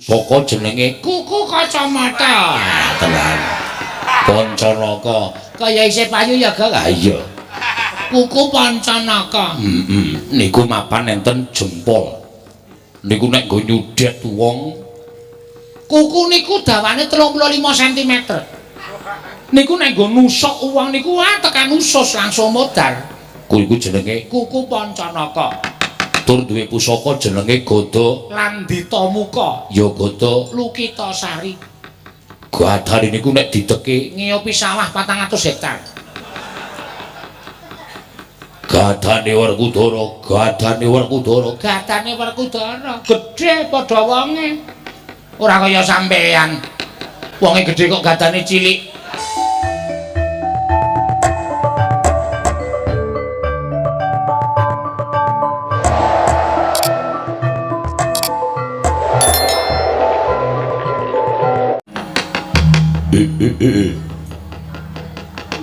Saka jenenge kuku kacamata. Tenan. Pancanaka. Kaya isih payu ya, Gak? Ha iya. Kuku Pancanaka. Heeh. Niku mapan enten jempol. Niku nek nggo nyudhet wong. Kuku niku dawane 35 cm. Niku nek nggo nusuk wong niku wah tekan usus langsung modar. Kuwi iku jenenge kuku Pancanaka. Tur duwe pusaka jenenge Gada Landita Muka. Ya Gada Lukitasari. Gadane niku nek dideke ngiopi sawah 400 hektar. Gadane Werkudara, gadane Werkudara, gadane Werkudara gedhe padha wonge. Ora kaya sampean. Wonge gedhe kok gadane cilik.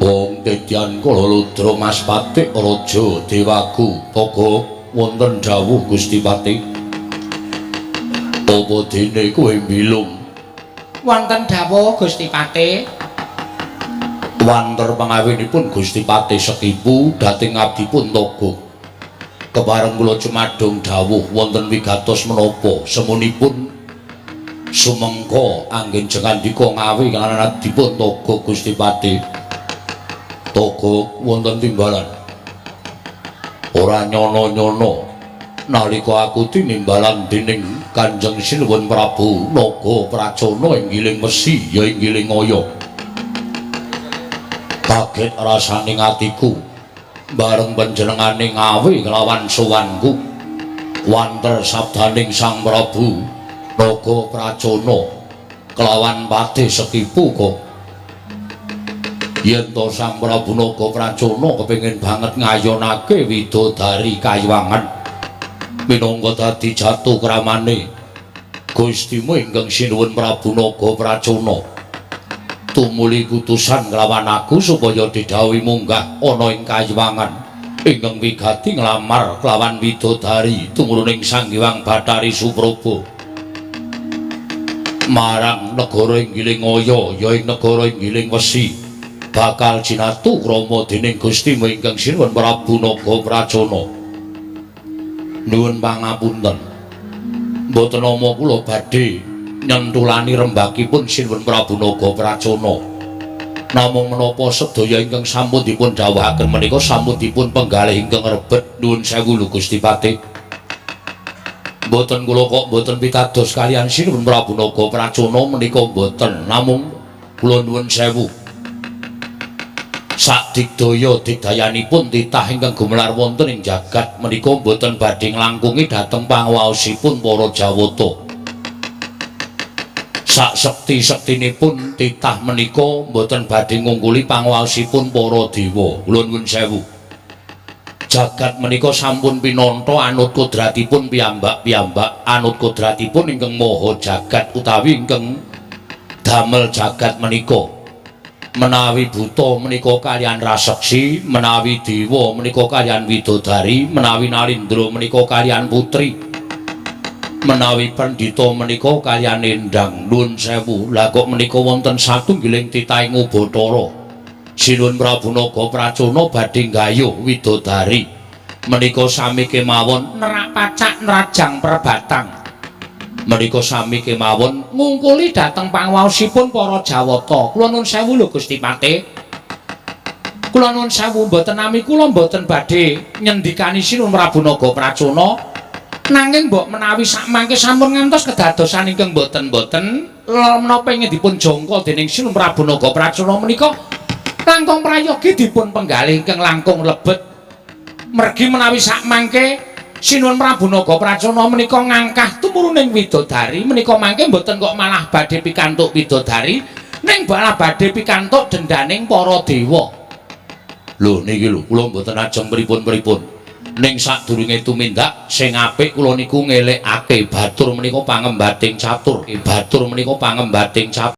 Wong Tedyan Kala Ludra Mas Patik Raja Dewaku Toga wonten dawuh Gusti Patih. Apa dene kowe mbilung? Wonten dawuh Gusti Patih. Wanter pangawinipun Gusti Patih Sekipu dhateng abdipun Toga. Kepareng kula cumadung dawuh wonten wigatos menapa semunipun sumengko anggen jengandika ngawi lan dipun Toga Gusti Patih. Toga wonten timbalan. Ora nyono-nyono nalika aku tinimbalan dening Kanjeng Sinuwun Prabu Naga Pracona ing Giling Wesi ya ing Giling Aya. Kaget rasane atiku bareng panjenengane ngawi kelawan sowanku. Wanter sabdaning Sang Prabu Naga Pracona kelawan Patih Sekipu kok yen to Sang Prabu Naga Pracona kepengin banget ngayonake widodari kayuwangan minangka dadi jatuh kramane Gustimu ingkang sinuwun Prabu Naga Pracona tumuli kutusan kelawan aku supaya didhawuhi munggah ana ing kayuwangan ingkang wigati nglamar kelawan widodari tumuruning Sang Hyang Bathari Supraba marang negara ing Giling Aya ya ing negara ing Giling Wesi bakal jinatu krama dening Gustimu ingkang sinuwun Prabu Naga Pracona. Nuwun pangapunten. Mboten nama kula badhe nyentulani rembakipun sinuwun Prabu Naga Pracona. Namung menapa sedaya ingkang sampun dipun dhawuhaken menika sampun dipun penggalih ingkang rebet. Nuwun sewu lho Gusti Patih. Mboten kula kok mboten pitados kaliyan sinuwun Prabu Naga Pracona menika mboten, namung kula nuwun sewu. Sakdigdaya digdayanipun titah ingkang gumelar wonten ing jagat menika mboten badhe nglangkungi dhateng panguwaosipun para Jawata. Sak sekti-sektinipun titah menika mboten badhe ngungkuli panguwaosipun para dewa. Kula nuwun sewu. Jagat menika sampun pinantha anut kodratipun piyambak-piyambak, anut kodratipun ingkang maha jagat utawi ingkang damel jagat menika. Menawi buta menika kaliyan raseksi, menawi dewa menika kaliyan widodari, menawi nalindra menika kaliyan putri, menawi pandhita menika kaliyan endang. Nuwun sewu, lha kok menika wonten satunggiling titahing Ubathara. Sinuwun Prabu Naga Pracona badhe nggayuh widodari menika sami kemawon nerak pacak nerajang perbatang menika sami kemawon ngungkuli dhateng panguwaosipun para Jawata. Kula nuwun sewu lho Gusti Patih. Kula nuwun sewu mboten nami kula mboten badhe nyendikani Sinuwun Prabu Naga Pracona, nanging mbok menawi sakmangke sampun ngantos kedadosan ingkang mboten-mboten menapa ingkang dipun jangka dening Sinuwun Prabu Naga Pracona menika langkung prayogi dipun penggalih ingkang langkung lebet. Mergi menawi sakmangke Sinuwun Prabu Naga Pracona menika ngangkah tumuruning widodari menika mangke mboten kok malah badhe pikantuk widodari, ning malah badhe pikantuk dendaning para dewa. Lho niki lho kula mboten ajeng pripun-pripun. Ning sadurunge tumindak sing apik kula niku ngelekake batur menika pangembating catur. Batur menika pangembating catur.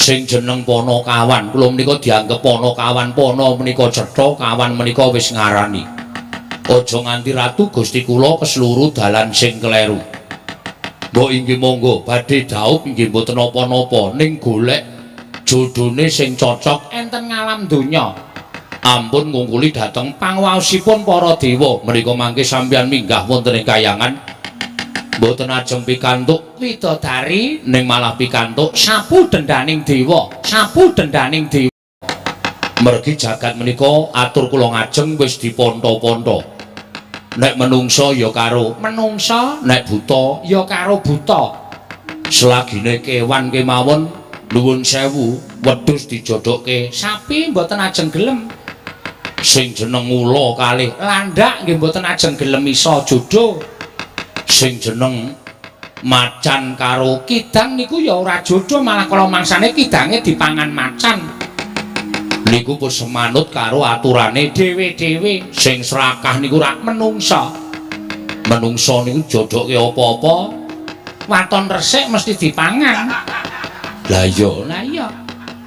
Sing jeneng Panakawan kula menika dianggep Panakawan, pana menika cetha, kawan menika wis ngarani. Aja nganti ratu Gusti kula kesluru dalan sing kleru. Mbok inggih monggo badhe dhaup inggih mboten napa-napa ning golek jodhone sing cocok enten ngalam donya. Ampun ngungkuli dhateng pangwaosipun para dewa. Menika mangke sampeyan minggah wonten ing kayangan. Mboten ajeng pikantuk widodari ning malah pikantuk sapu dendaning dewa, sapu dendaning dewa. Mergi jagat menika atur kula ngajeng wis diponto-ponto. Nek menungsa ya karo menungsa, nek buta ya karo buta. Selagine kewan kemawon nuwun sewu, wedhus dijodhokke sapi mboten ajeng gelem. Sing jeneng ula kalih landak nggih mboten ajeng gelem iso jodho. Sing jeneng macan karo kidang niku ya ora jodho, malah kala mangsane kidange dipangan macan. Niku pun semanut karo aturane dhewe-dhewe. Sing srakah niku rak menungsa. Menungsa niku jodhoke apa-apa waton resik mesti dipangan. Lah iya, lah iya.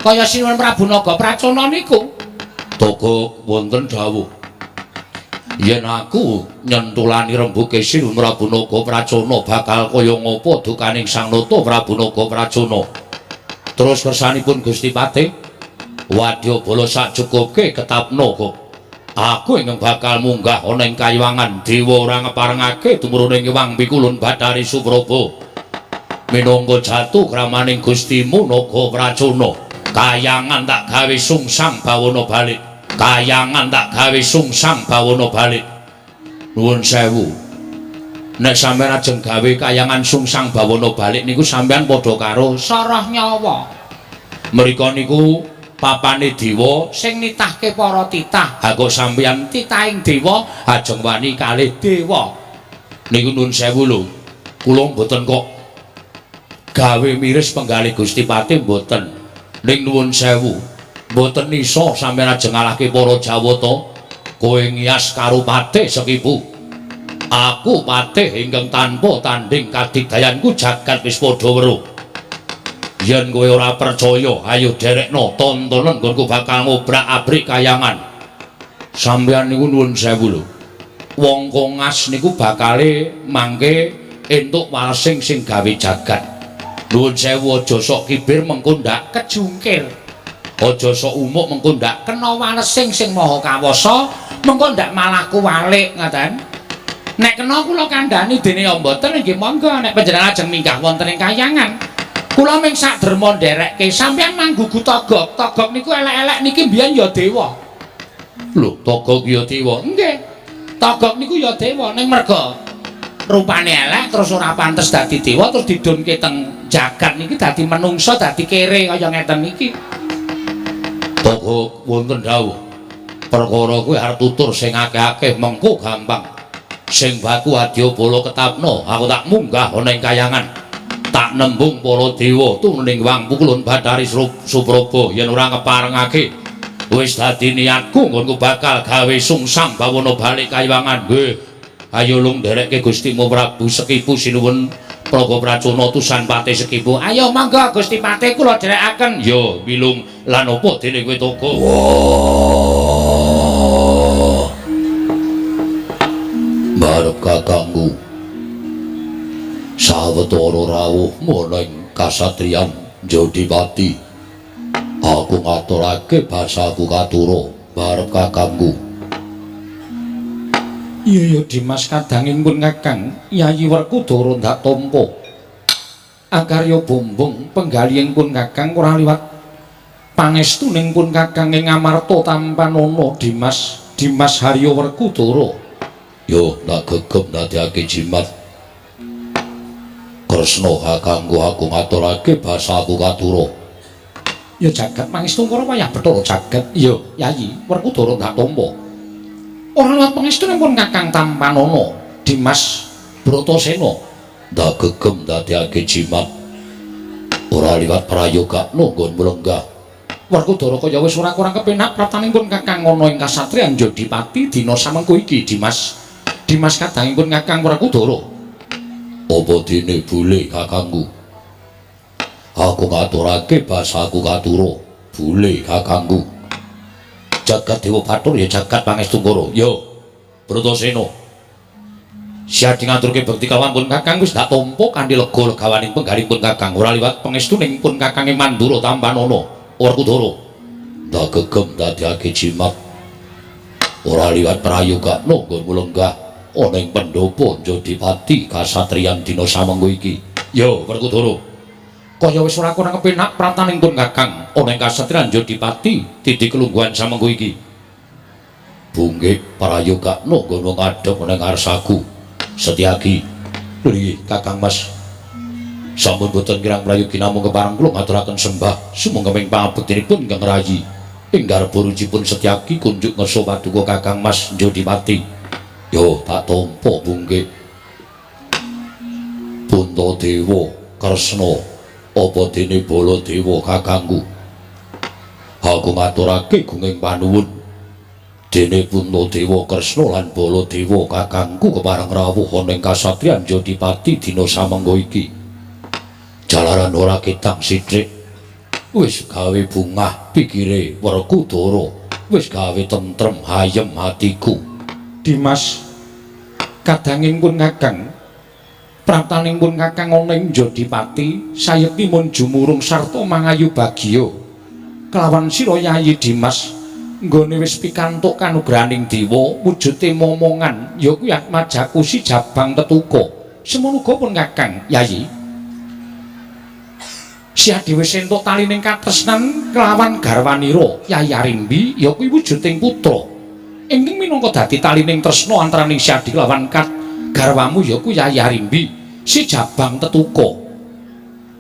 Kaya Sinuwun Prabu Naga Pracona niku. Togok wonten dawuh. Yen aku nyentulani rembuke Sinuwun Prabu Naga Pracona bakal kaya ngapa dukaning Sang Nata Prabu Naga Pracona. Terus kersanipun Gusti Patih, wadyabala sak cukupke ketapno kok. Aku ingkang bakal munggah ana ing kayiwangan dewa ora ngeparengake tumurune Hyang Pikulun Bathari Supraba. Minangka jatuh kramaning Gustimu Naga Pracona. Kayangan tak gawe sungsang bawana balik. Kayangan tak gawe sungsang bawana balik. Nuwun sewu. Nek sampeyan ajeng gawe kayangan sungsang bawana balik niku sampeyan padha karo soroh nyawa. Mriko niku papane dewa sing nitahke para titah. Ha kok sampeyan titahing dewa ajeng wani kalih dewa. Niku nuwun sewu lho. Kula mboten kok gawe miris penggalih Gusti Patih mboten. Ning nuwun sewu, mboten iso sampeyan ajeng ngalahke para Jawata. Kowe ngiyas karo Patih Sekipu. Aku Patih ingkang tanpa tanding kadigdayanku jagat wis padha weruh. Yen kowe ora percaya, ayo derekno tontonen nggonku bakal ngobrak-abrik kayangan. Sampeyan niku nuwun sewu lho. Wong kongas niku bakale mangke entuk walesing sing gawe jagat. Nuwun sewu aja sok kibir mengko ndak kejungkir. Aja sok umuk mengko ndak kena walesing sing maha kawasa, mengko ndak malah kuwalik ngoten. Nek kena kula kandhani dene ya mboten nggih monggo nek panjenengan ajeng minggah wonten ing kayangan. Kula ming sak derma nderekke sampeyan manggugu togok. Togok niku elek-elek niki mbiyen ya dewa. Lho, togok ya dewa? Nggih. Togok niku ya dewa ning merga rupane elek terus ora pantes dadi dewa terus didunke teng jagat niki dadi menungsa dadi kere kaya ngeten niki. Togok wonten dawuh. Perkara kuwi arep tutur sing akeh-akeh mengko gampang. Sing baku adyabala ketapno, aku tak munggah ana ing kayangan. Tak nembung para dewa tuning Wang Pukulun Bathari Supraba yen ora ngeparengake. Wis dadi niatku nggonku bakal gawe sungsang bawana balik kayiwangan. Nggih. Ayo lung nderekke Gustimu Prabu Sekipu sinuwun Praga Pracona utusan Patih Sekipu. Ayo monggo Gusti Patih kula dherekaken. Yo wilung lan apa dene kowe toko? Wah. Barep kakangku. Sawetara rawuh ana ing kasatriyan Jodipati. Aku ngaturake basaku katura barep kakangku. Iya ya Dimas kadanging pun Kakang Yayi Werkudara ndak tampa. Akarya bombong penggalihing pun Kakang ora liwat pangestuning pun Kakang ing amarta tampanana Dimas Dimas Harya Werkudara. Yo ndak gegem ndadekake jimat. Kresna kakangku aku ngaturake basaku katura. Ya jagat pangestu karo wayah Bathara jagat. Iya Yayi Werkudara ndak tampa. Ora liwat pangestuning pun Kakang tampanana Dimas Bratasena. Ndak gegem ndadekake jimat. Ora liwat prayogakno nggon mlenggah. Werkudara kaya wis ora kurang kepenak praptaning pun Kakang ana ing kasatriyan Jodipati dina samengko iki Dimas. Dimas kadanging pun Kakang Werkudara. Apa dene bule kakangku? Aku ngaturake basaku katura. Bule kakangku. Jagat Dewa Bathara ya jagat Pangestungkara. Yo Bratasena. Siadi ngaturke bekti kalawan pun Kakang wis dak tampa kanthi lega legawaning penggalih pun Kakang ora liwat pangestuning pun Kakang ing Mandura tampanana Werkudara. Ndak gegem dadekake jimat ora liwat prayogakna nggonmu lenggah ana ing pendopo Jodipati kasatriyan dina samengko iki. Yo Werkudara, kaya wis ora kurang kepenak praptaning pun Kakang ana ing kasatriyan Jodipati titi kelungguhan samengko iki. Bunggik prayogakna nggonmu ngadhep ana ing ngarsaku. Setyaki, lho Kakang Mas, sampun boten kirang prayogi namung kepareng kula ngaturaken sembah sumangga pangabektinipun ingkang rayi. Ing garba rucipun Setyaki kunjuk ngersa paduka Kakang Mas Jodipati. Yo tak tampa Bunggik. Puntadewa Kresna apa dene Baladewa kakangku, aku ngaturake gunging panuwun dene Puntadewa Kresna lan Baladewa kakangku kepareng rawuh ana ing kasatriyan Jodipati dina samengko iki. Jalaran ora ketang sithik wis gawe bungah pikire Werkudara, wis gawe tentrem hayem hatiku. Dimas, kadanging pun Kakang, praptaning pun Kakang ana ing Jodipati sayekti mun jumurung sarta mangayu bagya kelawan sira Yayi Dimas nggone wis pikantuk kanugrahaning dewa wujude momongan ya kuwi Atmajaku si Jabang Tetuka. Semono uga pun Kakang Yayi Siadi wis entuk talining katresnan kelawan garwanira Yayi Arimbi ya kuwi wujuding putra ingkang minangka dadi talining tresna antaraning Siadi kelawan garwamu ya kuwi Yayi Arimbi si Jabang Tetuka.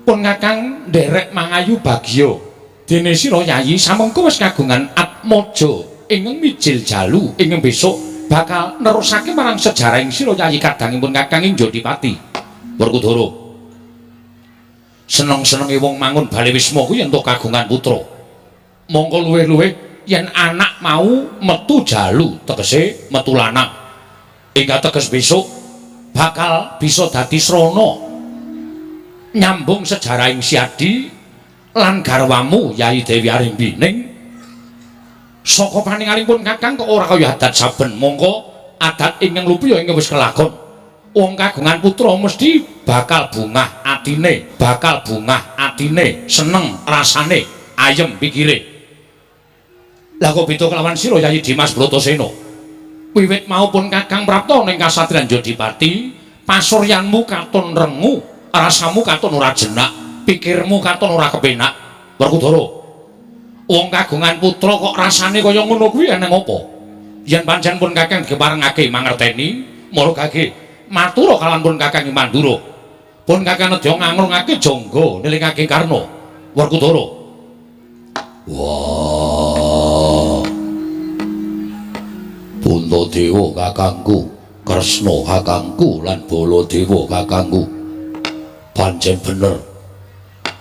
Pun Kakang nderek mangayu bagya dene sira Yayi samengko wis kagungan atmaja ingkang mijil jalu ingkang besok bakal nerusake marang sejarahing sira Yayi kadangipun Kakang ing Jodipati. Werkudara, seneng-senenge wong mangun bale wisma kuwi entuk kagungan putra. Mongko luwih-luwih yen anak mau metu jalu tegese metu lanang ingkang teges besok bakal bisa dadi srana nyambung sejarahing Siadi lan garwamu Yayi Dewi Arimbi. Ning saka paningalipun Kakang kok ora kaya adat saben, mongko adat ingkang lupi ya ingkang wis kelakon. Wong kagungan putra mesti bakal bungah atine, bakal bungah atine, seneng rasane, ayem pikire. Lah kok beda kelawan sira Yayi Dimas Bratasena? Wiwit mau pun Kakang prapta ning kasatriyan Jodipati, pasuryanmu katon rengu, rasamu katon ora jenak, pikirmu katon ora kepenak. Werkudara, wong kagungan putra kok rasane kaya ngono kuwi eneng apa? Yen pancen pun Kakang diparengake mangerteni, marogake matura kalawan pun Kakang Mandura. Pun Kakang nedya ngangrungake jangga nilingake Karna. Werkudara, wah, Puntadewa kakangku, Kresna kakangku lan Baladewa kakangku, pancen bener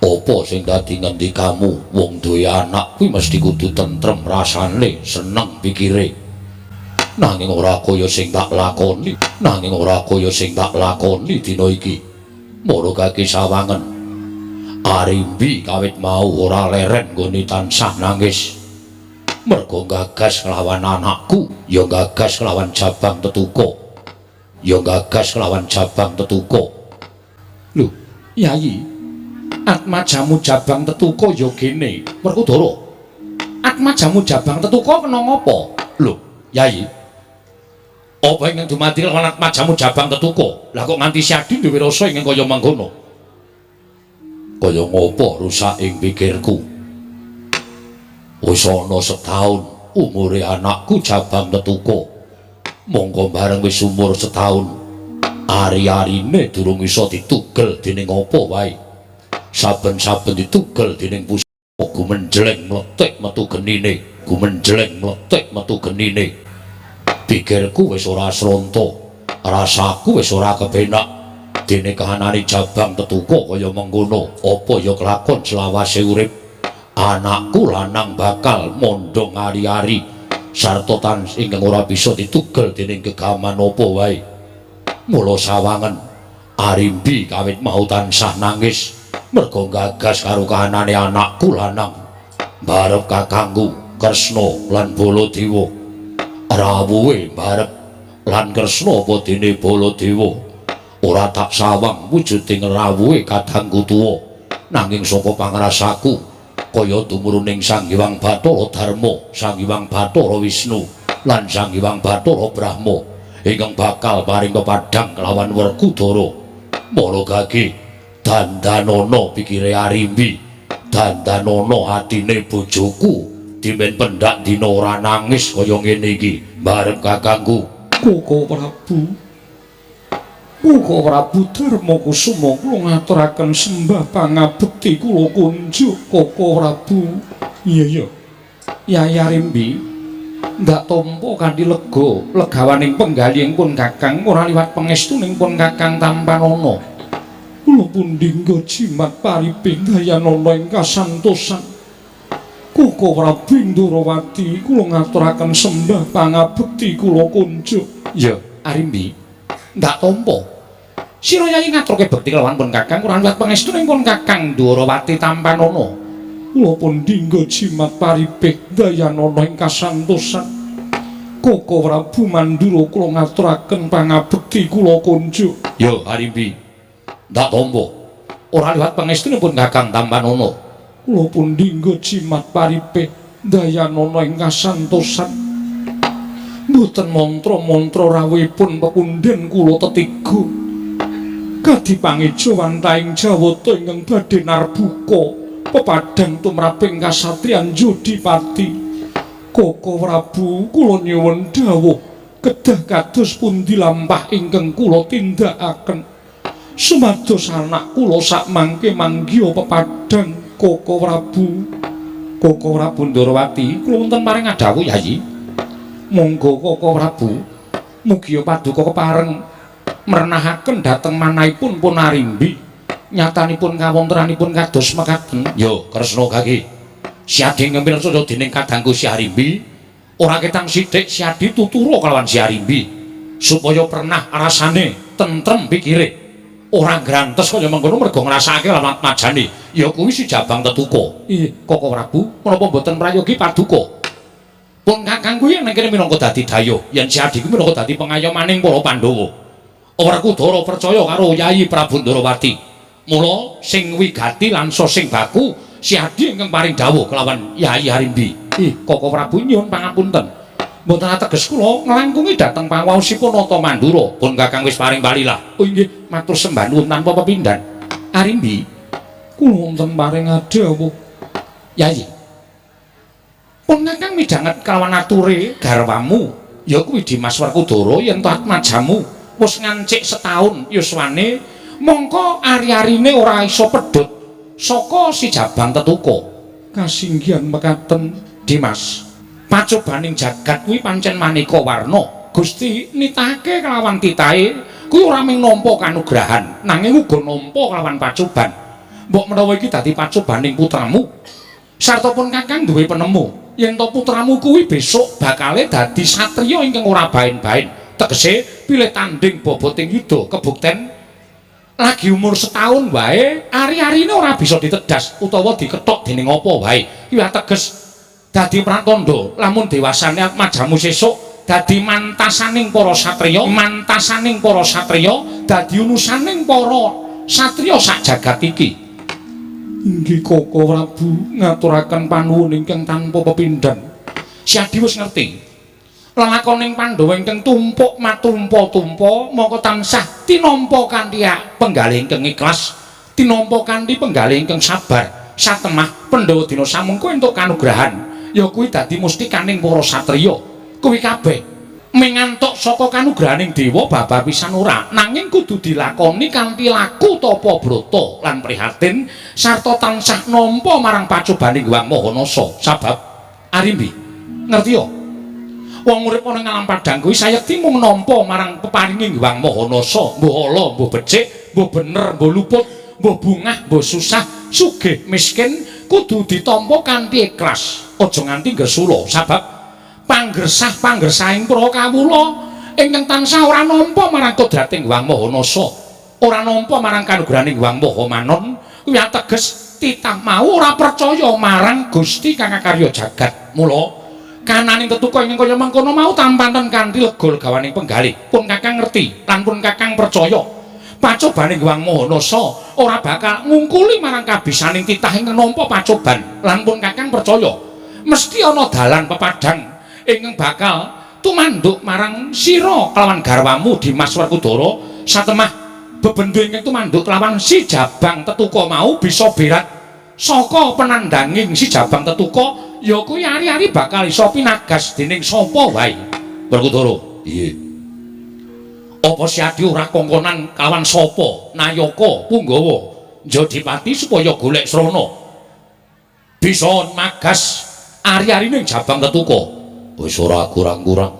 apa sing dadi ngendikamu wong duwe anak kuwi mesti kudu tentrem rasane, seneng pikire. Nanging ora kaya sing tak lakoni, nanging ora kaya sing tak lakoni dina iki. Marogake sawangen Arimbi kawit mau ora leren nggone tansah nangis. Mergo gagas kelawan anakku, ya gagas kelawan Jabang Tetuka. Ya gagas kelawan Jabang Tetuka. Lho, Yayi, atmajamu Jabang Tetuka ya gene. Werkudara, atmajamu Jabang Tetuka kena ngapa? Lho, Yayi, apa ingkang dumadi kelawan atmajamu Jabang Tetuka? Lah kok nganti Siadi duwe rasa ingkang kaya mangkono? Kaya ngopo rusak ing pikirku? Wis ana setahun umure anakku Jabang Tetuka. Mongko bareng wis umur setahun, ari-arine durung iso ditugel dening apa wae. Saben-saben ditugel dening pusaka gumenjleng mletik metu genine, gumenjleng mletik metu genine. Pikirku wis ora sronta, rasaku wis ora kepenak. Dene kahanane Jabang Tetuka kaya mengkono, apa ya kelakon selawase urip? Anakku lanang bakal mondhong ari-ari sarta tan ingkang ora bisa ditugel dening gegaman apa wae. Mula sawangen Arimbi kawit mau tansah nangis merga gagas karo kahanane anakku lanang. Barep kakangku Kresna lan Baladewa rawuhe barep lan Kresna apa dene Baladewa. Ora tak sawang wujuding rawuhe kadangku tuwa, nanging saka pangrasaku kaya tumuruning Sang Hyang Bathara Darma, Sang Hyang Bathara Wisnu lan Sang Hyang Bathara Brahma ingkang bakal paring pepadhang kelawan Werkudara. Mara gage dandanana pikire Arimbi, dandanana atine bojoku, dimen pendak dina ora nangis kaya ngene iki bareng kakangku. Koko Prabu, Koko Prabu Darma Kusuma kula ngaturaken sembah pangabekti kula kunjuk Koko Prabu. Iya iya. Yayi Arimbi ndak tampa kanthi lega legawaning penggalihing pun Kakang ora liwat pangestuning pun Kakang tampanana. Kula pundhingga jimat pariping dayanana ing kasantosan. Koko Prabu Ndorowati kula ngaturaken sembah pangabekti kula kunjuk. Iya, Arimbi ndak tampa. Sira Yayi ngaturke bekti kelawan pun Kakang ora liwat pangestuning pun Kakang Ndorowati tampanana. Kula pundhingga jimat paripih dayanana ing kasantosan. Koko Prabu Mandura kula ngaturaken pangabekti kula kunjuk. Ya Arimbi ndak tampa. Ora liwat pangestunipun Kakang tampanana. Kula pundhingga jimat paripih dayanana ing kasantosan. Mboten mantra-mantra rawuhipun pepundhen kula tetiga. Kadi pangejawantahing Jawata ingkang badhe narbuka pepadhang tumraping kasatriyan Jodipati. Koko Prabu kula nyuwun dawuh kedah kados pundi lampah ingkang kula tindakaken sumados anak kula sakmangke manggiha pepadhang. Koko Prabu, Koko Prabu Ndorowati kula wonten paring adhawuh Yayi. Monggo Koko Prabu mugi paduka kepareng merenahaken dhateng manahipun pun Arimbi. Nyatanipun kawontenanipun kados mekaten. Yo Kresna gage Siadi ngempil saya dening kadangku Si Arimbi ora ketang sithik Siadi tutura kelawan Si Arimbi supaya pernah rasane tentrem pikire ora grantes kaya mengkono mergo ngrasakake lawan majane ya kuwi si Jabang Tetuka. Ih Koko Prabu menapa mboten prayogi paduka pun Kakang kuwi nang kene minangka dadi dayoh yen Siadi kuwi minangka dadi pengayomaning para Pandhawa. Werkudara percaya karo Yayi Prabu Ndorowati. Mula sing wigati lan sing baku Siadi ingkang paring dawuh kelawan Yayi Arimbi. Ih Koko Prabu nyuwun pangapunten. Mboten ateges kula nglangkungi dhateng pangaosipun Nata Mandura. Pun Kakang wis paring palilah. Oh inggih, matur sembah nuwun tanpa pepindhan. Arimbi, kula wonten paring dawuh. Yayi. Pun Kakang midhanget kelawan ature garwamu, ya kuwi Dimas Werkudara yen to atmajamu wis ngancik setahun yuswane mongko ari-arine ora iso pedhot saka si Jabang Tetuka. Kasinggihan mekaten Dimas. Pacobaning jagat kuwi pancen maneka warna. Gusti nitahake kelawan titahe kuwi ora mung nampa kanugrahan, nanging uga nampa kelawan pacoban. Mbok menawa iki dadi pacobaning putramu. Sarta pun Kakang duwe penemu yen to putramu kuwi besok bakale dadi satriya ingkang ora baen-baen. Tegese pilih tanding boboting yuda kebukten lagi umur setahun wae ari-arine ora bisa ditedas utawa dikethok dening apa wae. Kuwi ateges dadi pratandha lamun dewasane atmajamu sesuk dadi mantasaning para satriya, mantasaning para satriya, dadi unusaning para satriya sak jagat iki. Inggih Koko Prabu ngaturaken panuwun ingkang tanpa pepindhan. Siadi wis ngerti. Lelakoning Pandhawa ingkang tumpuk matumpa-tumpa mongko tansah tinampa kanthi penggalih ingkang ikhlas, tinampa kanthi penggalih ingkang sabar. Satemah Pandhawa dina samengko entuk kanugrahan, ya kuwi dadi mustikaning para satriya. Kuwi kabeh mengantuk saka kanugrahaning dewa babar pisan ora, nanging kudu dilakoni kanthi laku tapa brata lan prihatin sarta tansah nampa marang pacobaning Hyang Maha Nasa. Sabab Arimbi ngerti ya? Wong urip ana ing alam padhang kuwi sayekti mung nampa marang peparinging Hyang Maha Nasa, mbuh ala, mbuh becik, mbuh bener, mbuh luput, mbuh bungah, mbuh susah, sugih, miskin, kudu ditampa kanthi ikhlas. Aja nganti ngresula, sabab panggersah-panggersahing para kawula ingkang tansah ora nampa marang kodrating Hyang Maha Nasa, ora nampa marang kanugrahaning Hyang Maha Manon, kuwi ateges titah mau ora percaya marang Gusti kang akarya jagat. Mula Kananing tetuka ingkang kaya mangkono mau tampanten kanthi lega legawaning penggalih. Pun Kakang ngerti lan pun Kakang percaya. Pacobaning Hyang Mahanasa ora bakal ngungkuli marang kabisaning titah ingkang nampa pacoban lan pun Kakang percaya. Mesti ana dalan pepadang ingkang bakal tumanduk marang sira kelawan garwamu Dimas Werkudara satemah bebendu ingkang tumanduk kelawan si Jabang Tetuka mau bisa berat saka penandanging si Jabang Tetuka ya kuwi ari-ari bakal iso pinagas dening sapa wae. Werkudara, Iya. Apa Siadi ora kongkonan kelawan sapa nayaka punggawa Jodipati supaya golek srana bisa magas ari-arine Jabang Tetuka? Wis ora kurang-kurang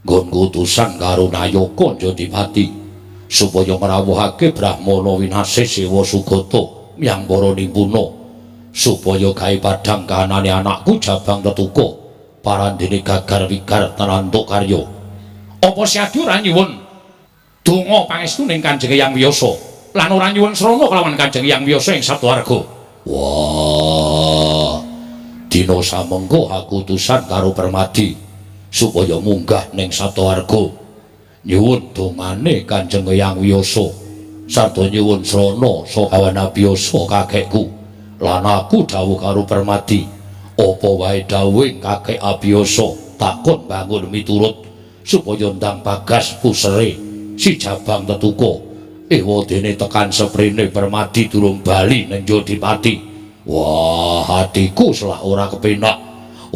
nggonku utusan karo nayaka Jodipati supaya ngrawuhake Brahmana Winasih Sewa Sugata miyang para nimpuna supaya gawe padhang kahanane anakku Jabang Tetuka parandene gagar wigar terantuk karya. Apa Siadi ora nyuwun donga pangestu ning Kanjeng Hyang Wiyasa lan ora nyuwun srana kelawan Kanjeng Hyang Wiyasa ing Sabtawarga? Wah, dina samengko aku utusan karo Permadi supaya munggah ning Sabtawarga nyuwun dongane Kanjeng Hyang Wiyasa sarta nyuwun srana saha Abiyasa kakekku. Lan aku dawuh karo Permadi, apa wae dawuhing kakek Abiyasa takon bangun miturut supaya ndang bagas pusere si Jabang Tetuka. Ewadene tekan seprene Permadi durung bali ning Jodipati. Wah, atiku selak ora kepenak,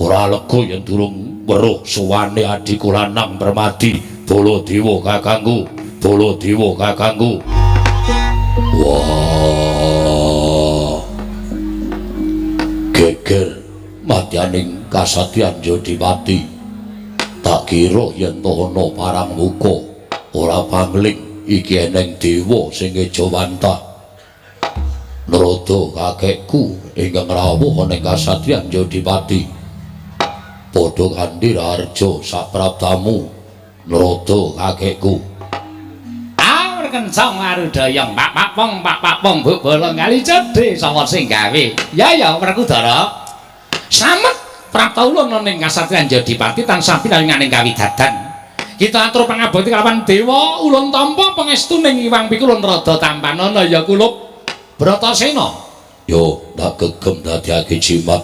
ora lega yen durung weruh suwane adhiku lanang Permadi. Baladewa kakangku, Baladewa kakangku. Wah, geger madyaning kasatyan Jodipati. Tak kira yen to ana parang muka ora pangling iki eneng dewa sing ngejawantah. Narada kakekku ingkang rawuh ana ing kasatriyan Jodipati. Padha kanthi raharja sapraptamu Narada kakekku. Awur kencang arudayang pak pak pong pak pak pong buk bolong kali cedhe sapa sing gawe. Ya ya Werkudara. Slamet prapta ulun ana ing kasatriyan Jodipati tansah pinaringaning kawidadan. Kita atur pangabekti kelawan dewa ulun tampa pangestuning Iwang Pikulun rada tampanana ya kulup Bratasena. Yo tak gegem dadiake jimat.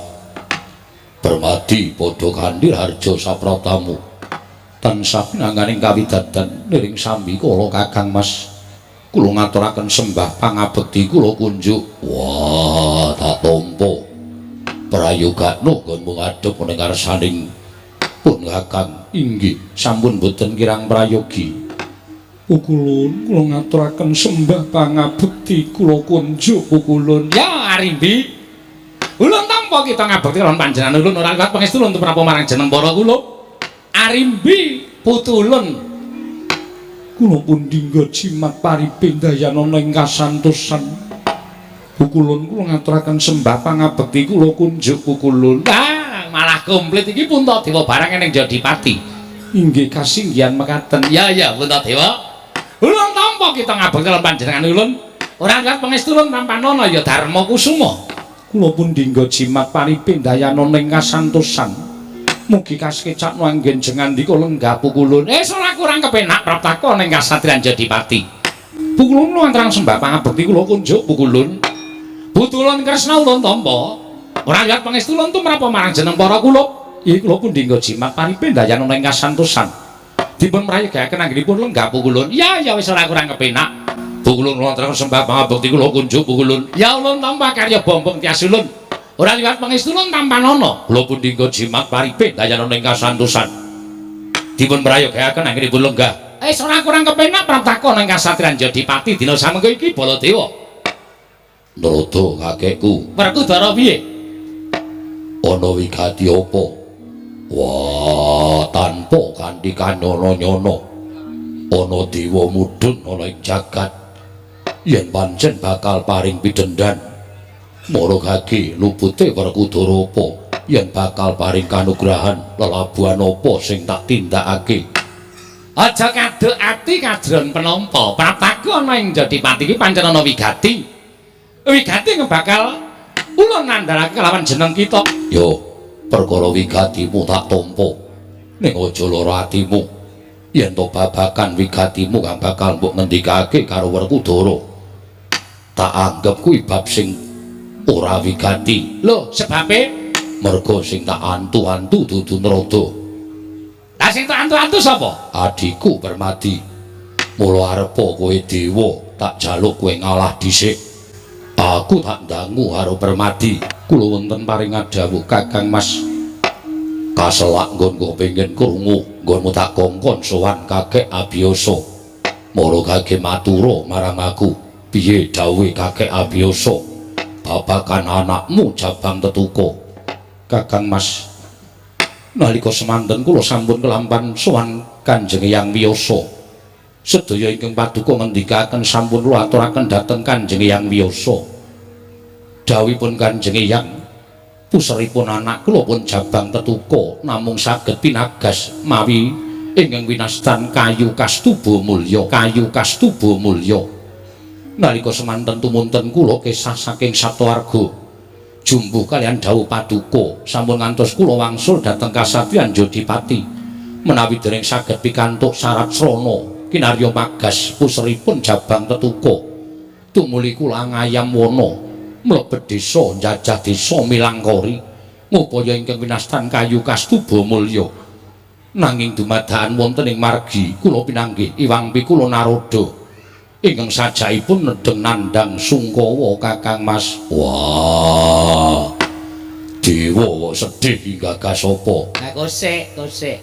Permadi padha kanthi harja sapraptamu. Tansah pinanganing kawidadan niring sambi kala Kakang Mas. Kula ngaturaken sembah pangabekti kula kunjuk. Wah, tak tampa. Prayogakno nggonmu ngadhep ning ngarsaning pun Kakang. Inggih, sampun boten kirang prayogi. Pukulun kula ngaturaken sembah pangabekti kula kunjuk pukulun. Ya Arimbi. Ulun tampa kita ngabekti lawan panjenengan ulun ora liwat pangestu ulun tumrap marang jeneng para kula. Arimbi putu ulun. Kula pun dingga jimat paripindayanana ing kasantosan. Pukulun kula ngaturaken sembah pangabekti kula kunjuk pukulun. Ah, malah komplit iki Puntadewa barang ning Jodipati. Inggih kasinggihan mekaten. Ya ya Puntadewa. Ulun tampa kita ngabekti lawan panjenengan ulun. Ora liwat pangestu ulun tampanana ya Darma Kusuma. Kula pun dingga jimat paripindayanana ing kasantosan. Mugi kasekecakno anggen jengandika lenggah pukulun. Ora kurang kepenak praptaka ning kasatriyan Jodipati. Pukulun kula antarang sembah pangabekti kula kunjuk pukulun. Butulun Kresna ulun tampa. Ora liwat pangestu ulun tumrap marang jeneng para kulup. Ih kula pun dingga jimat paripindayanana ing kasantosan. Dipun prayogaken anggenipun lenggah pukulun. Ya ya wis ora kurang kepenak. Pukulun kula antarang sembah pangabekti kula kunjuk pukulun. Ya ulun tampa karya bombong tias ulun. Ora liwat pangestu ulun tampanana. Kula pun dingga jimat paripindayanana ing kasantosan. Dipun prayogaken anggenipun lenggah. Ora kurang kepenak praptaka ning kasatriyan Jodipati dina samengko iki Baladewa. Narada kakekku. Werkudara piye? Ana wigati apa? Wah, tanpa kanthi kanyono-nyono ana dewa mudhun ana ing jagat yen pancen bakal paring pidhendan. Maragake lupute Werkudara apa yen bakal paring kanugrahan lelabuhan apa sing tak tindakake? Aja kaduk ati kadron penampa. Praptaku ana ing Jodipati iki pancen ana wigati. Wigati bakal ulun ngandharake kelawan jeneng kita. Yo, Perkara wigatimu tak tampa. Ning aja lara atimu. Yen to babagan wigatimu kang bakal mbok ngendikake karo Werkudara. Tak anggep kuwi bab sing ora wigati. Lho, sebabe merga sing tak antu-antu dudu Narada. Lah sing tak antu-antu sapa? Adhiku Permadi. Mula arepa kowe dewa, tak jaluk kowe ngalah dhisik. Aku tak ndangu karo Permadi. Kula wonten paring dawuh Kakang Mas. Kaselak nggonku pengin krungu, nggonmu tak kongkon sowan Kakek Abiyasa. Mara kage matura marang aku. Piye dawuhe Kakek Abiyasa? Babagan anakmu Jabang Tetuka. Kakang Mas, nalika semanten kula sampun kelampan sowan Kanjeng Hyang Wiyasa. Sedaya ingkang paduka ngendikaken sampun kula aturaken dhateng Kanjeng Hyang Wiyasa. Dawuhipun Kanjeng Hyang, puseripun anak kula pun Jabang Tetuka namung saged pinagas mawi ingkang winastan kayu kastuba mulya, kayu kastuba mulya. Nalika semanten tumunten kula kesah saking Satowarga jumbuh kalian dawuh paduka sampun ngantos kula wangsul dhateng kasatriyan Jodipati. Menawi dereng saged pikantuk syarat srana kinarya magas puseripun Jabang Tetuka, tumuli kula ngayam wana mlebet desa njajah desa Milangkori ngupaya ingkang winastan kayu kastuba mulya. Nanging dumadakan wonten ing margi kula pinanggih iwang pikula Narada ingkang sajakipun nedheng nandhang sungkawa Kakang Mas. Wah, dewa kok sedih iki gagas apa? Lah kosek, kosek.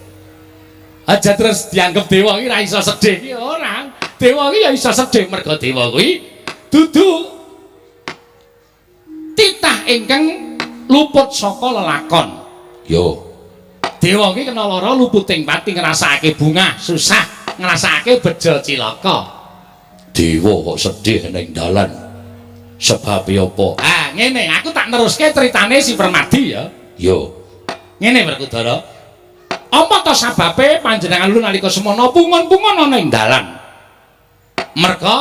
Aja terus dianggep dewa iki ora iso sedih iki ora. Dewa iki ya iso sedih merga dewa kuwi dudu titah ingkang luput saka lelakon. Yo. Dewa iki kena lara luputing pati ngrasakake bungah susah, ngrasakake bejo cilaka. Dewa kok sedih ning dalan. Sebabe apa? Ah, ngene, aku tak neruske critane si Permadi ya. Yo. Ngene Werkudara. Apa to sababe panjenengan ulun nalika semono pungun-pungun ana ing dalan? Merga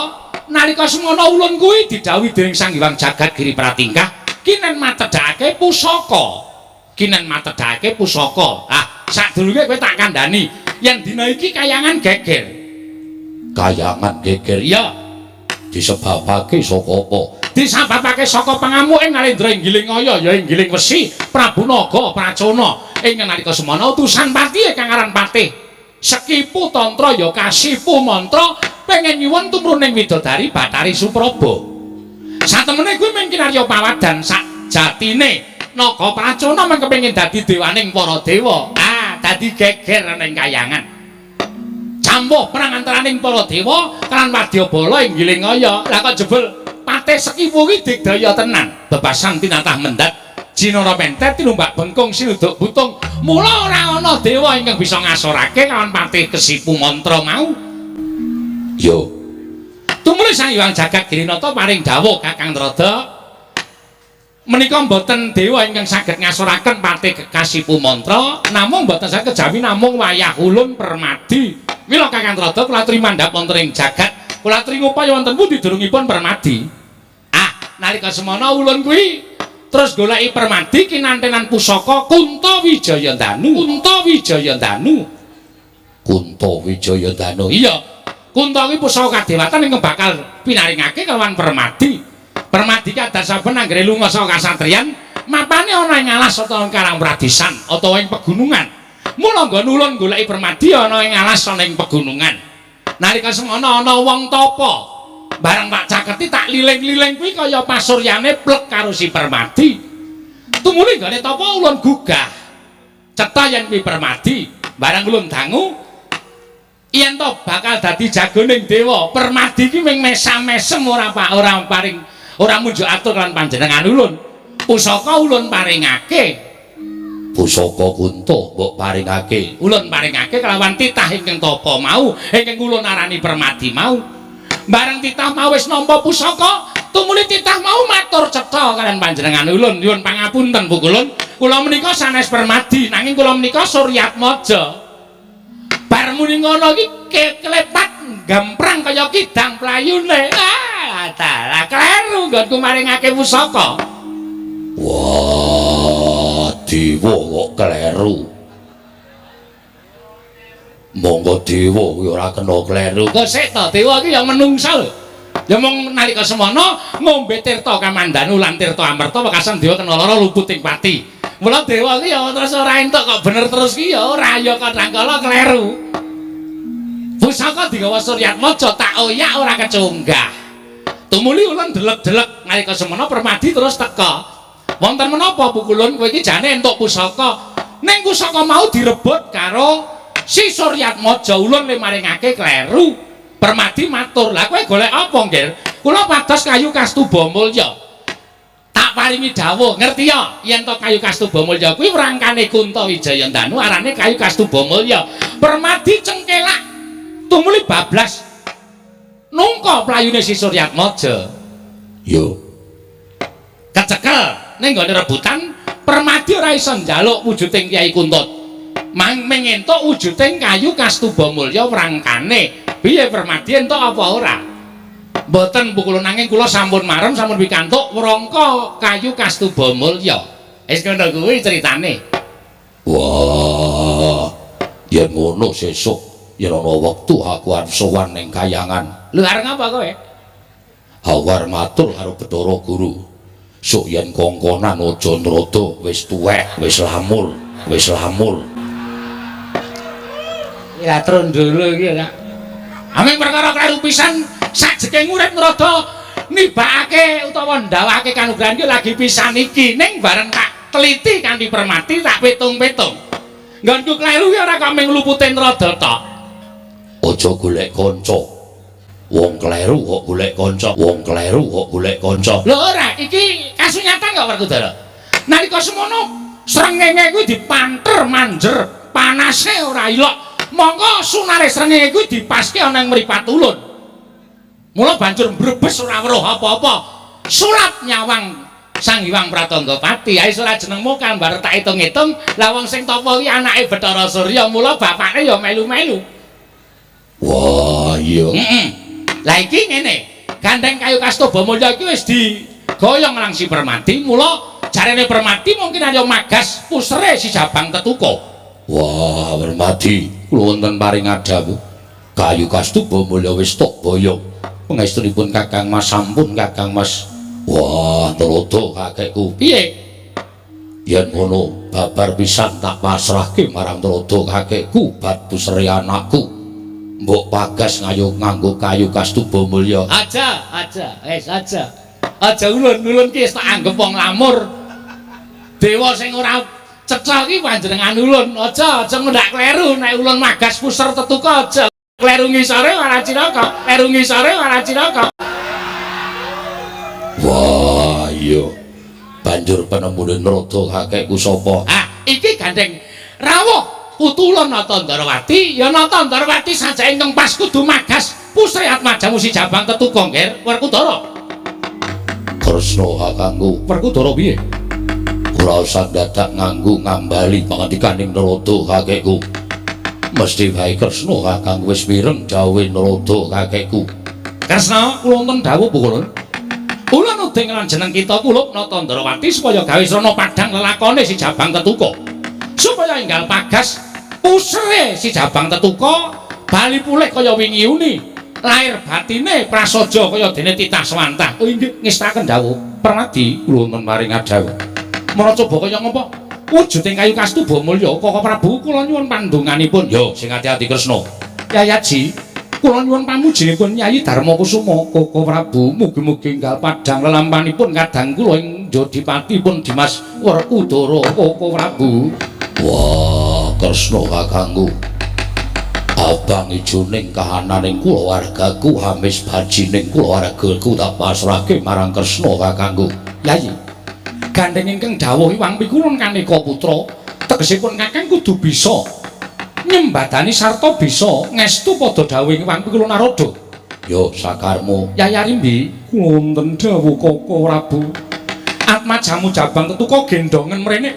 nalika semono ulun kuwi didhawuhi dening Sang Hyang Jagat Giri Pratingkah kinen matedhake pusaka. Kinen matedhake pusaka. Ah, sadurunge kowe tak kandhani yen dina iki kayangan geger. Kayangan geger? Iya. Disebabake saka apa? Disebabake saka pangamuke Nalendra Inggiling Aya ya Inggiling Wesi Prabu Naga Pracona. Ing nalika semono utusan patihe kang aran Patih Sekipu Tantra ya Kasipu Mantra pengen nyuwun tumruning widodari Bathari Supraba. Satemene kuwi mung kinarya pawadan sak jatine Naga Pracona mung kepengin dadi dewaning para dewa. Ah, dadi geger ning kayangan. Campuh perang antaraning para dewa kan wadyabala Inggiling Aya. Lah kok jebul Patih Sekipu kuwi digdaya tenan. Bebasan tinatah mendhat Jinara mentet tinumbak bengkung sinuduk butung. Mula ora ana dewa ingkang bisa ngasorake kawan Patih Kesipu Mantra mau. Yo. Tumuli Sang Hyang Jagat Girinata paring dawuh Kakang Narada, menika mboten dewa ingkang saged ngasoraken Patih Kasipu Mantra, namung mboten saged kejawi namung wayah ulun Permadi. Mila Kakang Narada kula aturi mandhap wonten ing jagat, kula aturi ngupaya wonten pundi durungipun Permadi. Ah, nalika semono ulun kuwi terus goleki Permadi kinantenan pusaka Kunta Wijayandanu. Kunta Wijayandanu. Kunta Wijayandanu. Iya. Kunta kuwi pusaka kadewatan ingkang bakal pinaringake kelawan Permadi. Permadi kadasaben anggere lunga saka kasatriyan, mapane ana ing alas utawa ing karang pradisan utawa ing pegunungan. Mula nggon ulun goleki Permadi ana ing alas ana ing pegunungan. Nalika semono ana wong tapa. Bareng tak caketi tak liling-liling kuwi kaya pasuryane plek karo si Permadi. Tumuli nggone tapa ulun gugah. Cetha yen kuwi Permadi, bareng ulun dangu yen to bakal dadi jagoning dewa. Permadi iki mung mesam-mesem ora pak ora paring ora munjuk atur lan panjenengan ulun. Pusaka ulun paringake. Pusaka Kunta mbok paringake. Ulun paringake kelawan titah ingkang tapa mau, ingkang ulun arani Permadi mau. Bareng titah mau wis nampa pusaka, tumuli titah mau matur cetha kalian panjenengan ulun, nyuwun pangapunten Bu Kulun, kula menika sanes Permadi, nanging kula menika Suryatmaja. Bar muni ngono iki kelepat gamprang kaya kidang playune. Ah, dalah kleru nggonku maringake pusaka. Wah, Dewa kok kleru. Monggo dewa kuwi ora kena kleru. Kok sik to, dewa iki ya menungsa lho. Ya mung nalika semana ngombe tirta kamandanu lan tirta amerta wekasan dewa kena lara luput ing pati. Mula dewa iki ya terus ora entuk kok bener terus ki ya ora, ya kadang kala kleru. Pusaka digawa Suryatmaja tak oyak ora kecunggah. Tumuli ulun delek-delek nalika semana Permadi terus teka. Wonten menapa pukulun kowe iki jane entuk pusaka. Ning pusaka mau direbut karo si Suryatmaja, ulun le maringake kleru. Permadi matur, "Lah kowe golek apa, Nggir?" "Kula pados kayu Kastuba Mulya." Tak paringi dawuh, ngerti ya? Yen to kayu Kastuba Mulya kuwi wrangkane Kunta Wijayandanu arane kayu Kastuba Mulya. Permadi cengkelak tumuli bablas nungka playune si Suryatmaja. Yo. Kecekel ning gone rebutan, Permadi ora iso njaluk wujuding Kyai Kunta. Mang mengentuk wujuding kayu Kastuba Mulya wrangkane. Piye Permadi entuk apa ora? Mboten pukulun, nanging kula sampun marem sampun pikantuk wrangka kayu Kastuba Mulya. Wis ngono kuwi critane. Wah, yen ngono sesuk yen ana wektu aku arep sowan ning kayangan. Lho arep ngapa kowe? Aku arep matur karo Bathara Guru. Sok yen kongkonan aja nrada, wis tuwek, wis lamur, wis lamur. Ya trondolo iki ya. Aming perkara kleru pisan sajeke urip nrada nibakake utawa ndawake kanugrahan iki lagi pisan iki, ning bareng tak teliti kanthi Permati tak pitung-pitung. Nggonku kleru ki ora kok ming lupute nrada tok. Aja golek kanca. Wong kleru kok golek kanca, wong kleru kok golek kanca. Lho ora, iki kasunyatan kok Werkudara. Nalika semono srengenge kuwi dipanter manjer, panase ora ilok. Monggo sunare srengenge kuwi dipaske ana ing mripat ulun. Mula banjur mbrebes ora weruh apa-apa. Sulap nyawang Sang Hyang Pratanggapati. Ae ora jenengmu kan bar tak hitung-hitung, lah wong sing tapa kuwi anake Bathara Surya, mula bapakne ya melu-melu. Wah, iya. Heeh. Lah iki ngene, gandeng kayu Kastuba Mulya iki wis digoyong lang si Permadi, mula jarene Permadi mungkin ayo magas pusere si Jabang Tetuka. Wah, Permadi, kula wonten paring adhawuh. Kayu Kastuba Mulya wis tok boyong. Pangestunipun Kakang Mas sampun Kakang Mas. Wah, Narada kakekku. Piye? Yen ngono babar pisan tak pasrahke marang Narada kakekku bat pusere anakku. Mbok pagas ngayu nganggo kayu Kastuba Mulya. Aja, aja, wis aja. Aja ulun-ulun ki wis tak anggep wong lamur. Dewa sing ora cetha ki panjenengan ulun. Aja, aja ngendak kleru nek ulun magas puser Tetuka aja. Kleru ngisore ora cilaka, kleru ngisore ora cilaka. Wah, iya. Banjur penemune Narada kakekku sapa? Ah, iki gandeng rawuh putu ulun Nata Ndarawati, ya Nata Ndarawati sajake ingkang pas kudu magas pusre atmajamu si Jabang Tetuka, Ngger Werkudara. Kresna kakangku. Werkudara piye? Ora usah dadak nganggo ngambali pangandikaning Narada kakekku. Mesti wae Kresna kakangku wis mireng dawuhe Narada kakekku. Kresna, kula wonten dawuh pukulun. Ulun uding lan jeneng kita kulup Nata Ndarawati supaya gawe srana padhang lelakone si Jabang Tetuka. Supaya enggal pagas pusere si Jabang Tetuka bali pulih kaya wingi uni. Lahir batine prasaja kaya dene titah swantah. Oh inggih ngestaken dawuh. Permadi kula wonten paring adhawuh. Mara coba kaya ngapa? Wujuding kayu Kastuba Mulya Kaka Prabu kula nyuwun pandonganipun. Yo sing ati-ati Kresna. Yayaji, kula nyuwun pamujinipun Yayi Darma Kusuma Kaka Prabu mugi-mugi enggal padhang lelampanipun kadang kula ing Jodipatipun Dimas Werkudara Kaka Prabu. Wah, Kresna kakangku. Abang ijoning kahananing kulawargaku hamis bajining kulawargaku tak pasrahke marang Kresna kakangku. Yayi, gandeng ingkang dawuh Iwang Pikulun kaneka putra, tegesipun kakang kudu bisa nyembadani sarta bisa ngestu padha dawuh Iwang Pikulun Narada. Yo sakarmu. Yayi Arimbi, kula wonten dawuh Kaka Prabu. Atmajamu Jabang Tetuka gendongen mrene.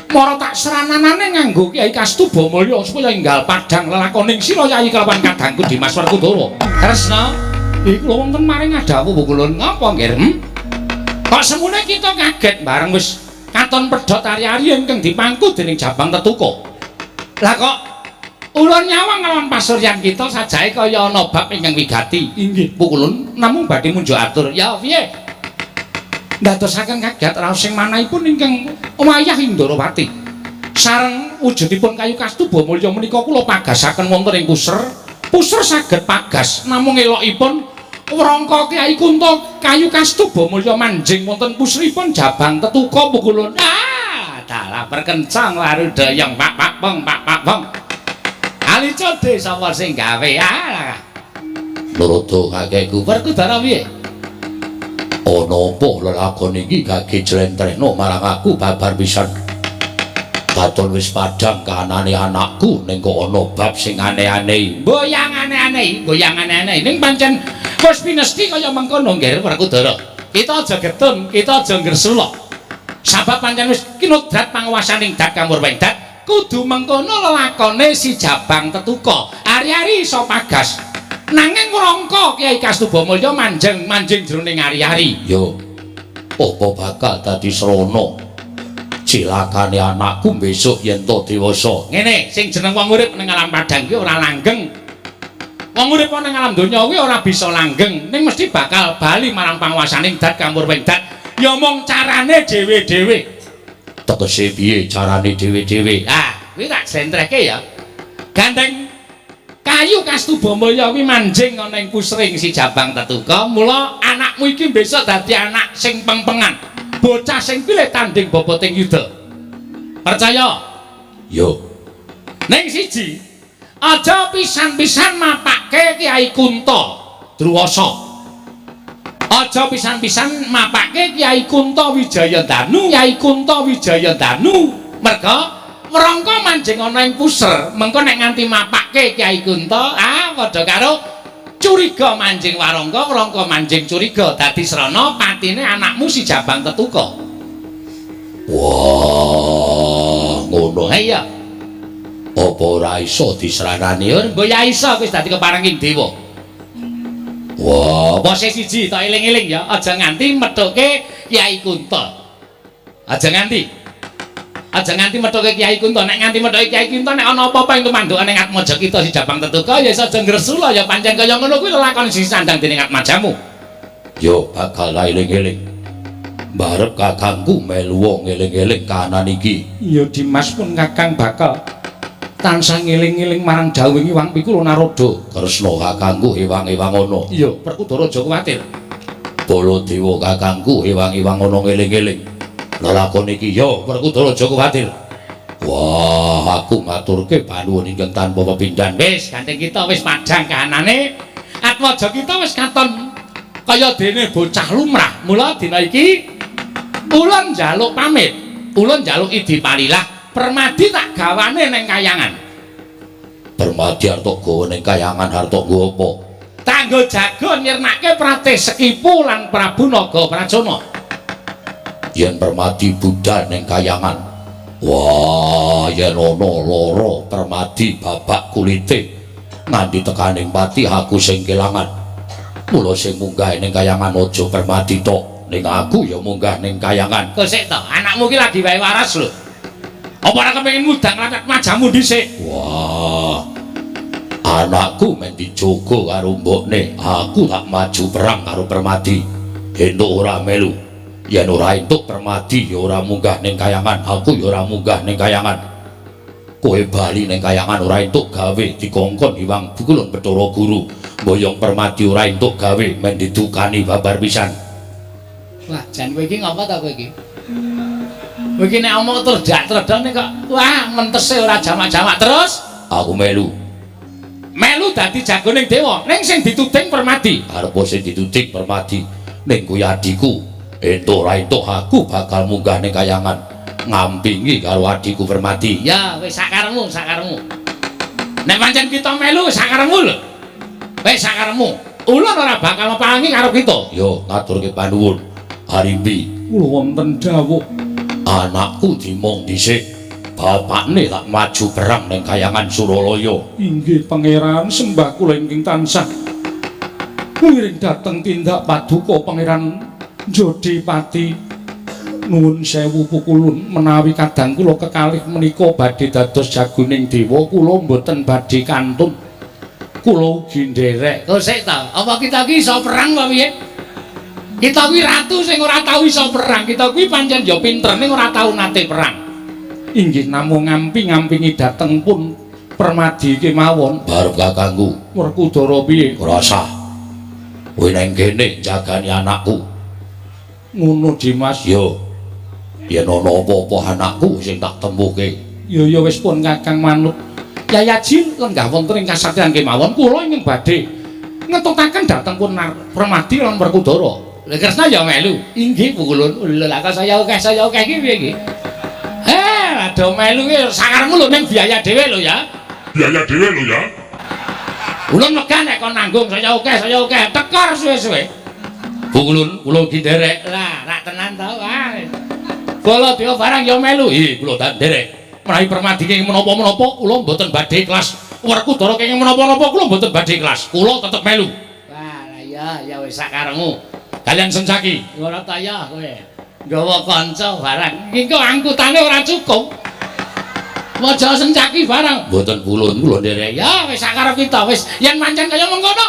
Mara tak serananane nganggo Kyai Kastuba Mulya supaya enggal padhang lelakoning sira Yayi kelawan kadangku Dimas Werkudara. Kresna, iki kula wonten maring adhawuh pukulun ngapa, Nggir? Kok semune kita kaget bareng wis Katon pedhot ari-ari ingkang dipangku dening Jabang Tetuka. Lah kok ulun nyawang nglawan pasuryan kita sajae kaya ana bab ingkang wigati. Inggih. Pukulun namung badhe munjuk atur. Ya piye? Ndadosaken kaget raos sing manahipun ingkang wayah ing Ndarawati. Sareng wujudipun kayu kastuba mulya menika kula pagasaken wonten ing puser. Puser saged pagas namung elokipun wrangka Kyai Kunta kayu kastuba mulya manjing wonten puseripun Jabang Tetuka pukulun. Ah, dalah perkencang warudayang pak pak pong pak pak pong. Ali code sapa sing gawe? Ah. Narada kakekku Werkudara piye? Ana apa lelakon iki gage jlentrehno marang aku babar pisan. Katon wis padhang kahanane anakku ning kok ana bab sing aneh-aneh. Mboyang aneh-aneh, mboyang aneh-aneh. Ning pancen wis pinesti kaya mengkono nggih Werkudara. Kita aja getun, kita aja ngresula. Sabab pancen wis kinodrat panguwasaning dat kamurweng dat, kudu mengkono lelakone si Jabang Tetuka. Ari-ari iso pagas. Nanging wrangka Kyai Kastuba Mulya manjing jroning ari-ari. Yo, apa bakal dadi srana cilakane anakku besok yen to dewasa? Ngene, sing jeneng wong urip ning alam padhang kuwi ora langgeng. Wong urip ning alam donya kuwi ora bisa langgeng, ning mesti bakal bali marang panguwasaning dat kamurweng dat. Ya mung carane dhewe-dhewe. Tegese piye carane dhewe-dhewe? Ah, kuwi tak jlentrehke ya. Gandeng kayu Kastuba Mulya kuwi manjing ana ing pusring si Jabang Tetuka, mula anakmu iki besok dadi anak sing pengpengan, bocah sing pilih tanding boboting yuda. Percaya? Yo. Ning siji, aja pisan-pisan mapake Kyai Kunta Druwasa. Aja pisan-pisan mapake Kyai Kunta Wijayandanu, Kyai Kunta Wijayandanu. Merga wrangka manjing ana ing puser, mengko nek nganti mapake Kyai Kunta, ah padha karo curiga manjing warangka, wrangka manjing curiga, dadi srana patine anakmu si Jabang Tetuka. Wah, ngono. Ha iya. Apa ora iso disranani? Ya mbok ya iso wis dadi keparenging dewa. Wah, apa siji tak eling-eling ya, aja nganti methuke Kyai Kunta. Aja nganti. Aja nganti methuke Kyai Kunta. Nek nganti methuke Kyai Kunta nek ana apa-apa ing tumandukane ing atmaja kita si Jabang Tetuka ya iso aja ngresula ya pancen kaya ngono kuwi lelakon sing sandang dening atmajamu. Yo bakal eling-eling. Barep kakangku melu ngeling-eling kahanan iki. Ya Dimas pun kakang bakal tansah ngeling-eling marang dawuh Hyang Pikul Narada. Kresna kakangku ewang-ewang ana. Iya, Werkudara aja kuwatir. Baladewa kakangku ewang-ewang ana ngeling-eling. Lelakon iki ya Werkudara aja kuwatir. Wah, aku ngaturke panuwun ingkang tanpa pepindhan. Wis, gandeng kita wis padhang kahanane. Atmaja kita wis katon kaya dene bocah lumrah. Mula dina iki ulun njaluk pamit. Ulun njaluk idi palilah. Permadi tak gawane ning kayangan. Permadi arep gawa ning kayangan arep nggo apa? Tanggo jago nyirnake Pratih Sekipu lan Prabu Naga Pracona. Yen Permadi budal ning kayangan, wah, yen ana lara Permadi babak kulite nganti tekaning pati aku sing kelangan. Mula sing munggah ning kayangan aja Permadi tok, ning aku ya munggah ning kayangan. Kok sik to, anakmu ki lagi wae waras lho. Apa ora kepengin mudang lakat majamu dhisik? Wah, anakku men dijogo karo mbokne, aku tak maju perang karo Permadi. Entuk ora melu. Yen ora entuk Permadi ya ora munggah ning kayangan, aku ya ora munggah ning kayangan. Kowe bali ning kayangan ora entuk gawe dikongkon Hyang Bukulun Bathara Guru. Mboyong Permadi ora entuk gawe men didukani babar pisan. Wah, jan kowe iki ngapa ta kowe iki? Kowe iki nek omong terdak-terdone kok wah mentese ora jamak-jamak terus. Aku melu. Melu dadi jagoning dewa, ning sing dituding Permadi. Arepa sing dituding Permadi ning kuwi adhiku. Entuk ora entuk aku bakal munggah ning kayangan ngampingi karo adhiku Permadi. Ya wis sakaremu, sakaremu. Nek pancen kita melu sakaremu lho. Wis sakaremu. Ulun ora bakal mepangi karo kita. Yo ngaturke panuwun. Harimbi, kula wonten dawuh. Anakku dimong dhisik, bapakne tak maju perang ning kayangan Suralaya. Inggih pangeran, sembah kula ingkang tansah ngiring dhateng tindak paduka Pangeran Jodipati. Nuwun sewu pukulun, menawi kadang kula kekalih menika badhe dados jagoning dewa, kula mboten badhe kantun. Kula ugi nderek. Kok sik ta? Apa kita ki iso perang apa piye? Kita kuwi ratu sing ora tau iso perang. Kita kuwi pancen ya pinter ning ora tau nate perang. Inggih namung ngampi-ngampingi dateng pun Permadi kemawon. Barep kakangku. Werkudara piye? Ora sah. Kowe nang kene jagani anakku. Ngono Dimas. Yo. Yen ana apa-apa anakku sing tak tempuhke. Ya ya wis pun Kakang manut. Yayaji lenggah wonten ing kasatriyan kemawon kula ingkang badhe ngetutaken dhateng pun Permadi lan Werkudara. Lha Kresna ya melu. Inggih pukulun. Lha kok saya akeh iki piye iki? Ado melu ki sakarepmu lho ning biaya dhewe lho ya. Biaya dhewe lho ya. Ulun megah nek kon nanggung saya akeh tekor suwe-suwe. Pukulun kula ugi nderek. Lah, rak tenan to wae. Baladewa barang ya melu. Ih, kula tak nderek. Menawi Permadi kenging menapa-menapa kula mboten badhe ikhlas. Werkudara kenging menapa-napa kula mboten badhe ikhlas. Kula tetep melu. Wah, lah ya ya wis sakarepmu. Kalian Sencaki. Ora ta ya kowe. Nggawa kanca barang. Iki kok angkutane ora cukup. Waja Sencaki barang. Mboten pulun kula nderek. Ya wis sakarep kita wis yen pancen kaya mengkono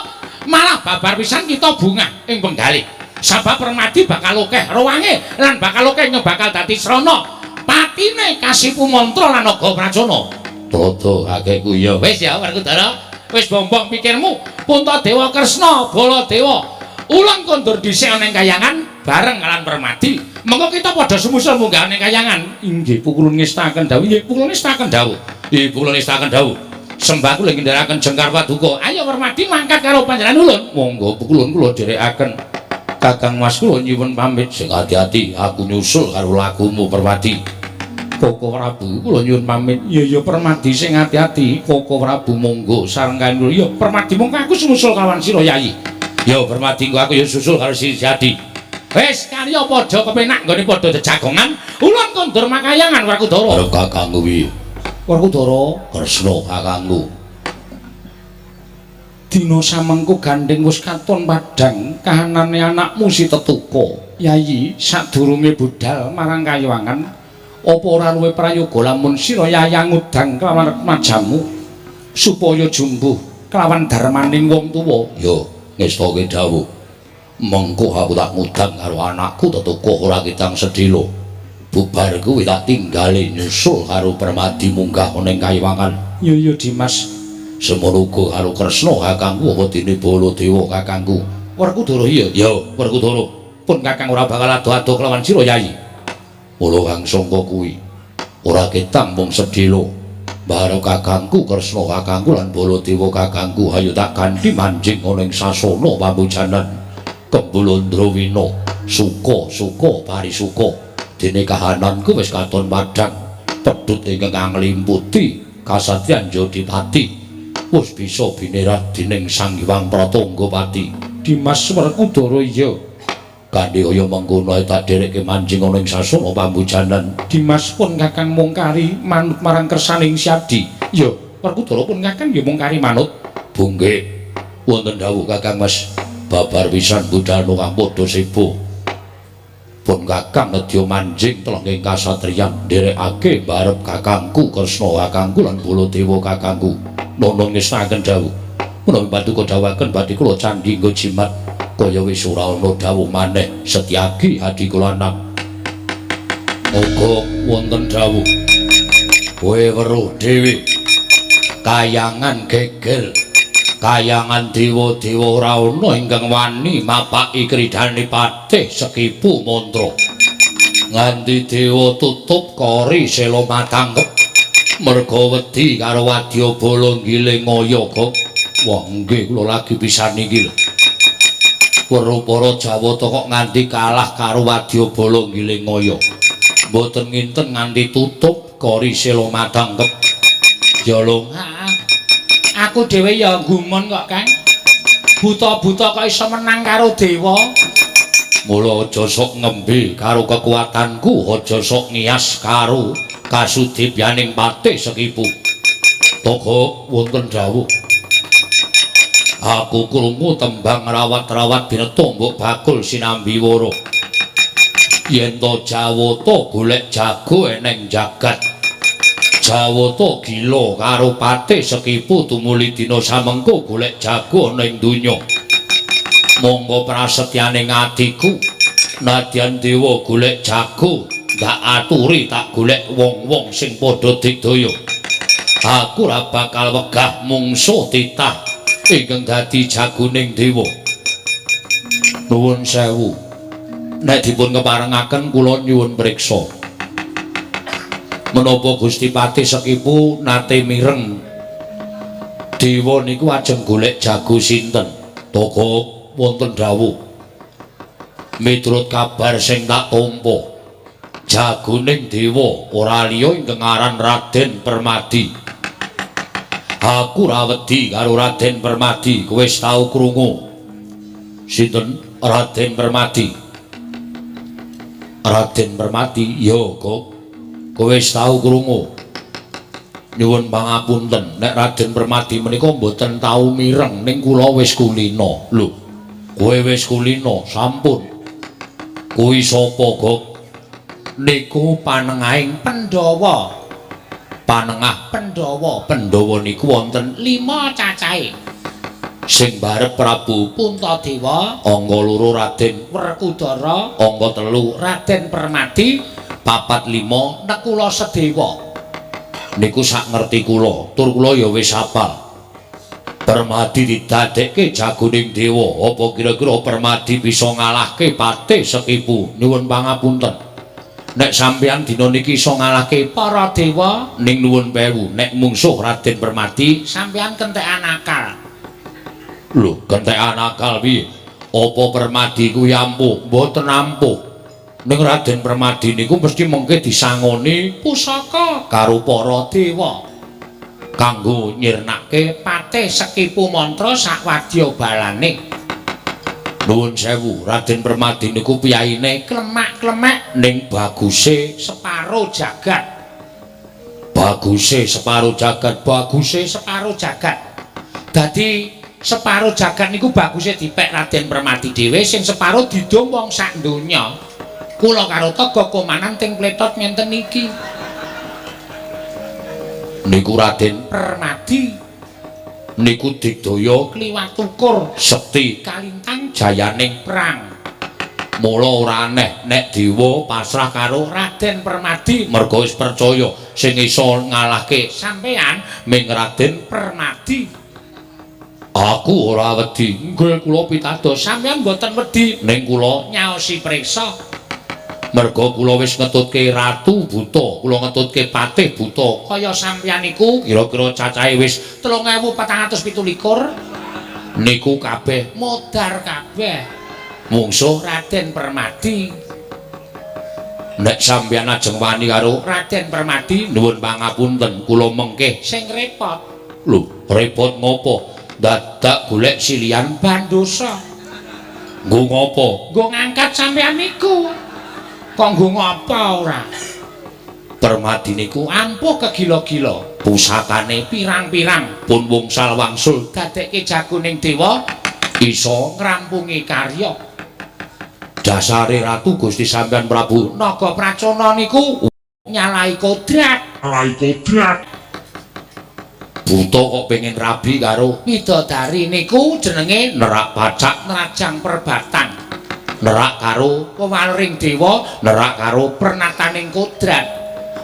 malah babar pisan kita bungah ing penggalih. Sabab Permadi bakal akeh ruwange lan bakal akeh bakal dadi srana. Patine kasipu mantra lan naga pracana. Toto kakekku ya. Wis ya Werkudara, wis bombong pikirmu. Puntadewa Kresna, Baladewa. Ulang kondur dhisik ana ing kayangan bareng kalian Permadi. Mengko kita padha sumusul munggah ning kayangan. Inggih pukulun ngestaken dawuh. Nggih pukulun ngestaken dawuh. Nggih pukulun ngestaken dawuh. Sembah kula ngendharaken jengkar paduka. Ayo Permadi mangkat karo panjenengan ulun. Monggo pukulun kula dherekaken. Kakang Mas kula nyuwun pamit. Sing ati-ati aku nyusul karo lagumu Permadi. Koko Prabu kula nyuwun pamit. Ya ya Permadi sing ati-ati. Koko Prabu monggo sareng kula. Ya Permadi monggo aku sumusul kawan sira Yayi. Ya Permadi engko aku ya susul karo si Jadi. Wis karya padha kepenak nggone padha jejagongan, ulun kondur makayangan Werkudara. Karo kakangku piye? Werkudara, Kresna kakangku. Dina samengko gandeng wis katon padhang kahanane anakmu si Tetuka. Yayi sadurunge budal marang kayangan, apa ora luwih prayoga lamun sira yayang ngudang kelawan remajamu supaya jumbuh kelawan darmaning wong tuwa. Yo ngestake dawuh. Mengko aku tak ngudang karo anakku Tetuka ora kitang sedhela. Bubar kuwi tak tinggale nyusul karo Permadi munggah ning kayiwangan. Ya ya Dimas. Semono uga karo Kresna kakangku apa dene Baladewa kakangku. Werkudara iya. Ya Werkudara. Pun kakang ora bakal ado-ado kelawan sira Yayi. Mula kang sangka kuwi ora ketang mung sedhela. Bareng kakangku Kresna kakangku lan Baladewa kakangku ayo tak ganti manjing ana ing sasana pambujanan. Kembulundrawina suka-suka parisuka dene kahananku wis katon padhang pedhut ingkang nglimputi kasatriyan Jodipati wis bisa binerat dening Sang Hyang Pratanggapati. Dimas Werkudara iya. Kandhe kaya mengkono tak dherekke manjing ana ing sasana pambujanan. Dimas pun kakang mung kari manut marang kersaning Syadi. Ya Werkudara pun kakang ya mung kari manut. Bunggih wonten dawuh Kakang Mas. Babar pisan budal kang padha sebo. Pun kakang nedya manjing telenging kasatriyan nderekake barep kakangku Kresna kakangku lan Baladewa kakangku. Nono ngestaken dawuh. Menawi paduka dawuhaken badhe kula candhi nggo jimat kaya wis ora ana dawuh maneh Setyaki adi kula anak. Muga wonten dawuh. Kowe weruh dhewe kayangan geger. Kayangan dewa-dewa ora ana ingkang wani mapaki kridhane patih Sekipu Mantra. Nganti dewa tutup kori sela matangkep merga wedi karo wadyabala nggiling ayaga. Wah nggih kula lagi pisan iki lho. Weruh para Jawata kok nganti kalah karo wadyabala nggiling aya. Mboten nginten nganti tutup kori sela matangkep. Jalung aku dhewe ya gumun kok, Kang. Buta-buta kok iso menang karo dewa. Mula aja sok ngembe karo kekuatanku, aja sok ngiyas karo kasudibyaning patih Sekipu. Toko wonten dawuh. Aku krungu tembang rawat-rawat bineta mbok bakul sinambi wara. Yen to Jawata golek jago eneng jagat. Jawata gila karo Patih Sekipu tumuli dina samengko golek jago ana ing donya. Monggo prasetyane ngatiku nadyan dewa golek jago ndak aturi tak golek wong-wong sing padha digdaya. Aku ora bakal wegah mungsuh titah ingkang dadi jagoning dewa. Nuwun sewu. Nek dipun keparengaken kula nyuwun priksa. Menapa Gusti Patih Sekipu nate mireng dewa niku ajeng golek jago sinten? Toko wonten dawuh. Miturut kabar sing tak tampa, jagoning dewa ora liya ingkang aran Raden Permadi. Aku ora wedi karo Raden Permadi, kowe wis tau krungu. Sinten Raden Permadi? Raden Permadi, ya kok. Kowe wis tau krungu. Nyuwun pangapunten, nek Raden Permadi menika mboten tau mireng ning kula wis kulina. Lho, kowe wis kulina, sampun. Kuwi sapa, Gok? Niku panengahing Pandhawa. Panengah Pandhawa. Pandhawa niku wonten 5 cacahe. Sing barep Prabu Puntadewa, angka 2 Raden Werkudara, angka 3 Raden Permadi, 4 5 Nekula Sedewa. Niku sak ngerti kula, tur kula ya wis hafal. Permadi didadekke jagoning dewa, apa kira-kira Permadi bisa ngalahke Patih Sekipu? Nyuwun pangapunten. Nek sampeyan dina niki iso ngalahke para dewa, ning nuwun pewu, nek mungsuh Raden Permadi sampeyan kentekan akal. Lho, kentekan akal piye? Apa Permadi kuwi ampuh? Mboten ampuh. Ning Raden Permadi niku mesti mengke disangoni pusaka karo para dewa kanggo nyirnake Patih Sekipu mantra sakwadya balane. Nuwun sewu, Raden Permadi niku piyaine klemak-klemek ning baguse separo jagat. Baguse separo jagat, baguse separo jagat. Dadi separo jagat niku baguse dipek Raden Permadi dhewe, sing separo didum wong sak donya. Kula karo Toga komanan teng pletot ngenten iki. Niku Raden Permadi niku digdaya kliwat ukur sekti kalintang jayaning perang. Mula ora aneh nek dewa pasrah karo Raden Permadi, merga wis percaya sing iso ngalahke sampean ming Raden Permadi. Aku ora wedi. Nggih kula pitados, sampean mboten wedi ning kula nyaosi priksa. Merga kula wis ngetutke Ratu Buta, kula ngetutke Patih Buta. Kaya sampeyan niku kira-kira cacahe wis 3427. Niku kabeh modar kabeh. Mungsuh Raden Permadi. Nek sampeyan ajeng wani karo Raden Permadi, nuwun pangapunten, kula mengke sing repot. Lho, repot ngopo? Dadak golek silian bandosa. Nggo ngopo? Nggo ngangkat sampeyan niku. Kok nggo ngapa ora? Permadi niku ampuh kegila-gila. Pusakane pirang-pirang pun wungsal wangsul dadekke jagoning dewa iso ngrampungi karya. Dasare Ratu Gusti sampeyan Prabu Naga Pracona niku nyalahi kodrat. Nyalahi kodrat. Buta kok pengen rabi karo widodari niku jenenge nerak pacak nerajang perbatang. Nerak karo wewalering dewa, nerak karo pernataning kodrat.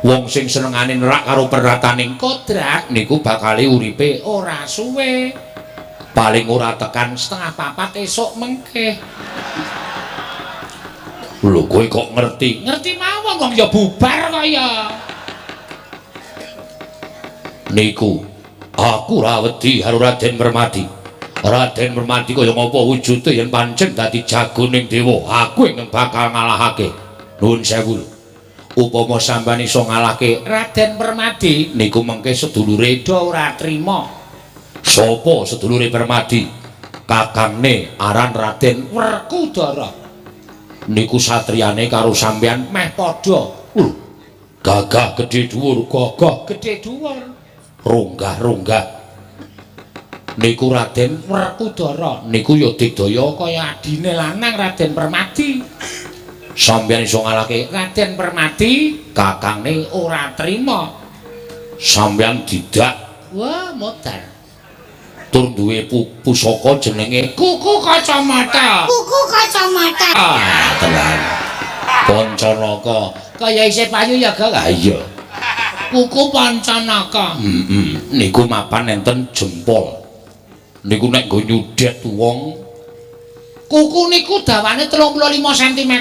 Wong sing senengane nerak karo pernataning kodrat niku bakale uripe ora suwe. Paling ora tekan 3:30 esuk mengke. Lho, kowe kok ngerti? Ngerti mawon wong ya bubar kok ya. Niku aku ora wedi karo Raden Permadi. Raden Permadi kaya ngapa wujude yen pancen dadi jagoning dewa, aku ingkang bakal ngalahake. Nuwun sewu. Upama sampeyan iso ngalahke Raden Permadi niku mengke sedulure do ora trima. Sapa sedulure Permadi? Kakangne aran Raden Werkudara. Niku satriyane karo sampeyan meh padha. Gagah gedhe dhuwur, gagah gedhe dhuwur. Runggah-runggah. Niku Raden Werkudara niku ya digdaya kaya adine lanang Raden Permadi. Sampeyan iso ngalahke Raden Permadi, kakangne ora trima. Sampeyan didak. Wah, modar. Tur duwe pusaka jenenge kuku kacamata. Kuku kacamata. Ah, tenan. Pancanaka. Kaya isih payu ya, Gak? Ha iya. Kuku Pancanaka. Heeh. Niku mapan enten jempol. Niku nek nggo nyudhet wong. Kuku niku dawane 35 cm.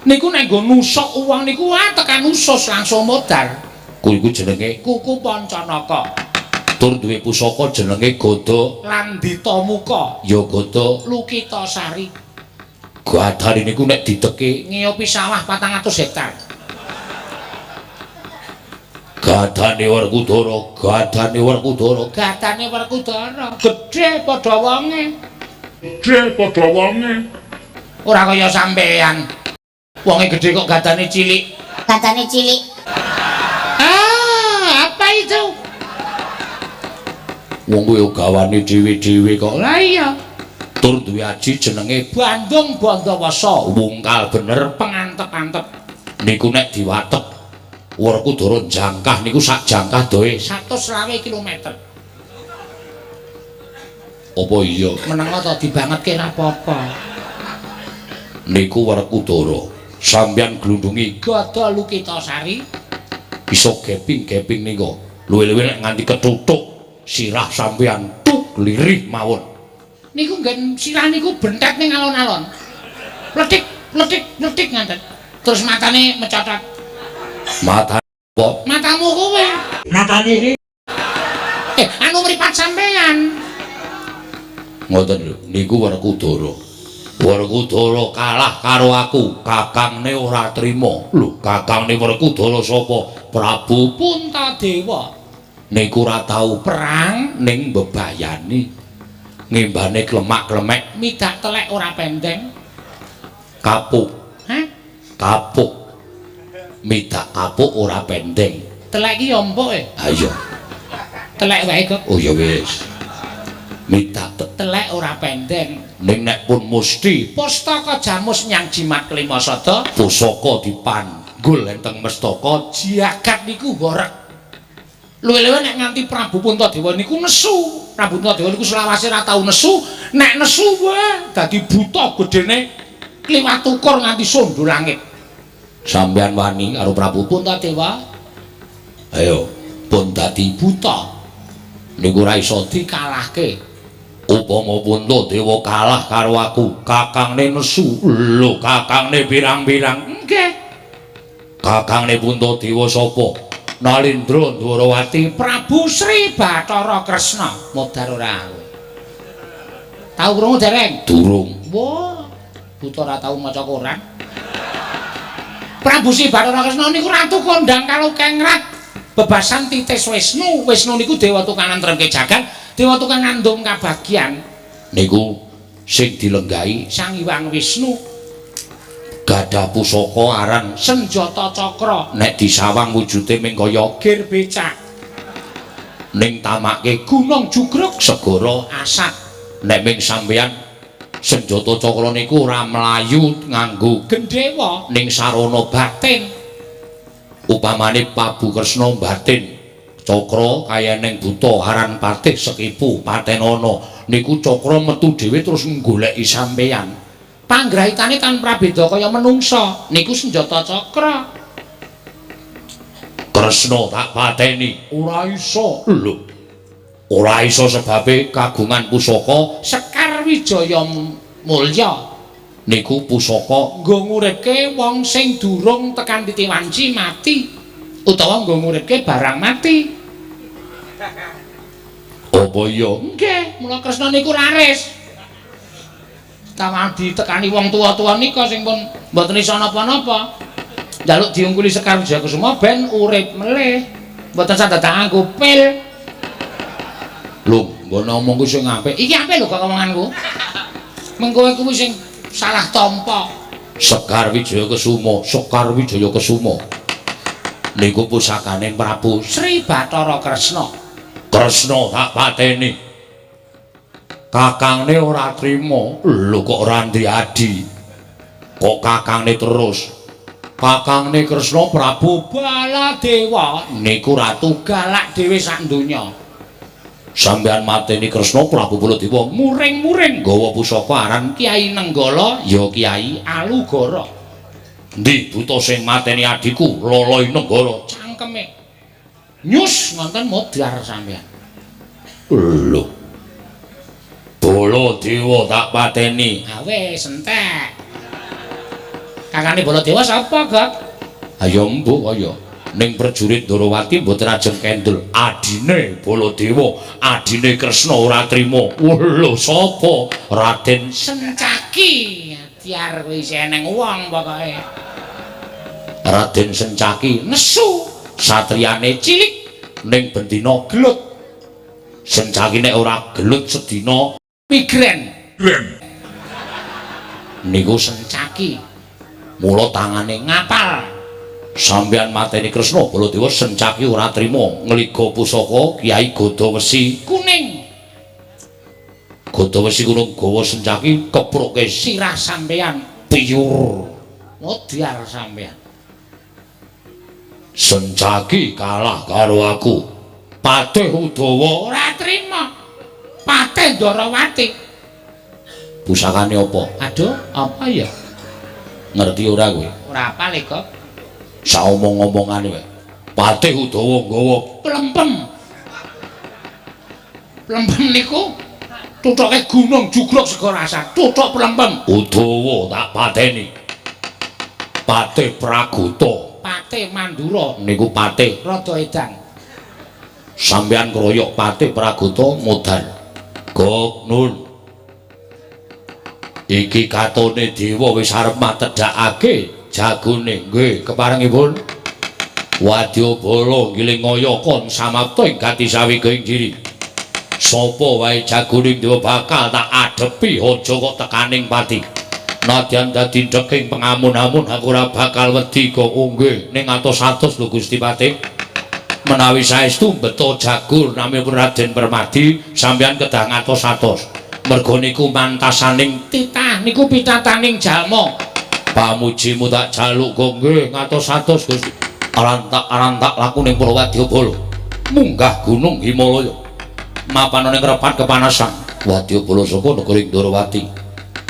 Niku nek nggo nusuk wong niku wah tekan usus langsung modar. Kuwi iku jenenge kuku Pancanaka. Tur duwe pusaka jenenge Gada Landita Muka. Ya Gada Lukitasari. Gadane niku nek dideke ngiopi sawah 400 hektar. Gadane Werkudara, gadane Werkudara, gadane Werkudara. Gedhe padha wonge. Gedhe padha wonge. Ora kaya sampean. Wonge gedhe kok gadane cilik. Gadane cilik. Ah, apa itu? Wong kuwi gawane dhewe-dhewe kok. Lah iya. Tur duwe aji jenenge Bandung Bandawasa, wungkal bener pengantep-antep. Niku nek diwatek Werkudara jangkah niku sak jangkah doe 120 km. Apa iya? Meneng ta dibangetke ra apa-apa. Niku Werkudara. Sampeyan glundungi Gada Lukitasari iso geping-geping nika. Luwih-luwih nek nganti ketutuk sirah sampeyan tuk lirih mawon. Niku nggen sirah niku bentet ning alon-alon. Pletik, pletik, pletik nganten. Terus matane mecotot. Mata apa? Matamu kowe. Matamu kowe. Anu mripat sampeyan. Ngoten lho, niku Werkudara. Werkudara kalah karo aku, kakangne ora trima. Lho, kakangne Werkudara sapa? Prabu Puntadewa. Niku ora tau perang ning bebayani. Ngimbane klemak-klemek, midak telek ora pendeng. Kapuk. Hah? Kapuk. Midak kapuk ora pendeng. Telek iki ya empuk e. Ha iya. Telek wae kok. Oh ya wis. Midak telek ora pendeng. Ning nek pun musti pustaka jamus nyang jimat kelima sada, pusaka dipanggul enteng mestaka, jagat niku horeg. Luwih-luwih nek nganti Prabu Puntadewa niku nesu. Prabu Puntadewa niku selawase ora tau nesu, nek nesu wae dadi buta gedene kliwat ukur nganti sondo langit. Sampeyan wani karo Prabu Puntadewa? Ayo, pun dadi buta. Niku ora iso dikalahke. Upama Puntadewa kalah karo aku, kakangne nesu. Lho, kakangne pirang-pirang? Nggih. Kakangne Puntadewa sapa? Nalindra Ndwarawati Prabu Sri Bathara Kresna. Modar ora kowe? Tau krungu dereng? Durung. Wah, buta ora tau maca koran. Prabu Sri Bathara Kresna niku ratu kondang kalukengrat bebasan titis Wisnu. Wisnu niku dewa tukang ngantremke jagat, dewa tukang ngandung kabagyan. Niku sing dilenggahi Sang Hyang Wisnu. Gadah pusaka aran senjata cakra. Nek disawang wujude ming kaya gir becak. Ning tamake gunung jugruk segara asat. Nek ming sampeyan senjata cakra niku ora mlayu nganggo gendhewa ning sarana batin. Upamane Prabu Kresna batin cakra kaya ning buta aran patih sekipu patenana niku cakra metu dhewe terus nggoleki sampeyan. Panggrahitane tan prabeda kaya menungsa niku senjata cakra. Kresna tak pateni ora iso. Lho, ora iso sebabe kagungan pusaka Sekar Wijaya Mulya. Niku pusaka nggo nguripke wong sing durung tekan titi wanci mati utawa nggo nguripke barang mati. Apa iya? Nggih, mula Kresna niku laris. Tawan ditekani wong tua-tua nika sing pun mboten iso napa-napa. Njaluk diungkuli Sekar Wijaya Kusuma ben urip melih. Mboten sah dadak nganggo pil. Lho, nggon omongku sing apik. Iki apik lho kok omonganku. Mengko kowe kuwi sing salah tampa. Sekar Wijaya Kusuma, Sekar Wijaya Kusuma. Niku pusakane Prabu Sri Bathara Kresna. Kresna tak pateni. Kakangne ora trima. Lho kok ora ndri adi? Kok kakangne terus? Kakangne Kresna Prabu Baladewa niku ratu galak dhewe sak donya. Sampeyan mateni Kresna Prabu Baladewa muring-muring gawa pusaka aran Kyai Nenggala ya Kyai Alugara. Endi buta sing mateni adhiku Loloi Nenggala cangkeme. Nyus ngonten modar sampeyan. Lho. Baladewa tak pateni. Ha wis entek. Kakane Baladewa sapa, Gok? Ayo mbuh kaya ning prajurit Ndorowati mboten ajeng kendel. Adine Baladewa, adine Kresna ora trima. Lho sapa? Raden Sencaki. Diar kuwi isih eneng wong pokoke. Raden Sencaki nesu satriyane cilik ning bendina gelut. Sencaki nek ora gelut sedina migren. Niku Sencaki. Mula tangane ngapal. Sampeyan mateni Kresna Baladewa Sencaki ora trima ngliga pusaka Kyai Godawesi kuning. Godawesi kuning gawa Sencaki kepruke sirah sampeyan piyur. Modar sampeyan. Sencaki kalah karo aku. Patih Udawa ora trima. Patih Ndorowati. Pusakane apa? Aduh, apa ya? Ngerti ora kowe? Ora apal e, Gok. Saomong-omongane wae. Patih Udawa nggawa plempem. Plempem niku tuthoke gunung jugruk segara asar. Tuthuk plempem. Udawa tak pateni. Patih Pragota, Patih Mandura niku patih rada edan. Sampeyan kroyok Patih Pragota modar. Gok nun. Iki katone dewa wis arep matedhakake jagone. Nggih, keparengipun wadyabala ngiling aya kon samapta ing gati sawiga ing diri. Sapa wae jagoning dewa bakal tak adepi aja kok tekaning pati. Nadyan dadi ndeking pengamun-amun aku ora bakal wedi kok. Nggih, ning atos-atos lho Gusti Patih. Menawi saestu beto jagur namipun Raden Permadi sampeyan kedah ngatos-atos. Merga niku mantasaning titah niku pitataning jalma. Pamujimu tak jaluk kok. Nggih, ngatos-atos Gusti. Arantak-arantak laku ning Purwadyabala. Munggah gunung Himalaya. Mapan ning repat kepanasan. Wadyabala saka negeri Ndorowati.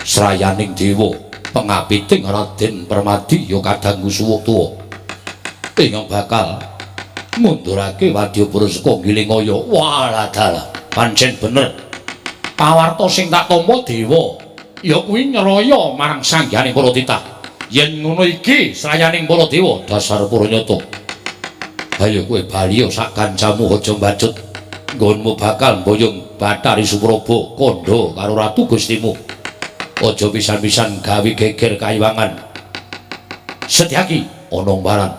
Srayaning dewa pengapiting Raden Permadi ya kadangku suwuk tuwa. Ingkang bakal mundurake wadyabala saka Ngiling Aya. Walah dalah, pancen bener. Pawarta sing tak tampa dewa ya kuwi nyeraya marang sanghyane para titah. Yen ngono iki srayaning para dewa dasar para nyata. Ayo kowe bali sak kancamu aja mbacut. Nggonmu bakal mboyong Bathari Supraba kandha karo ratu Gustimu. Aja pisan-pisan gawe geger kayiwangan. Setyaki ana barang.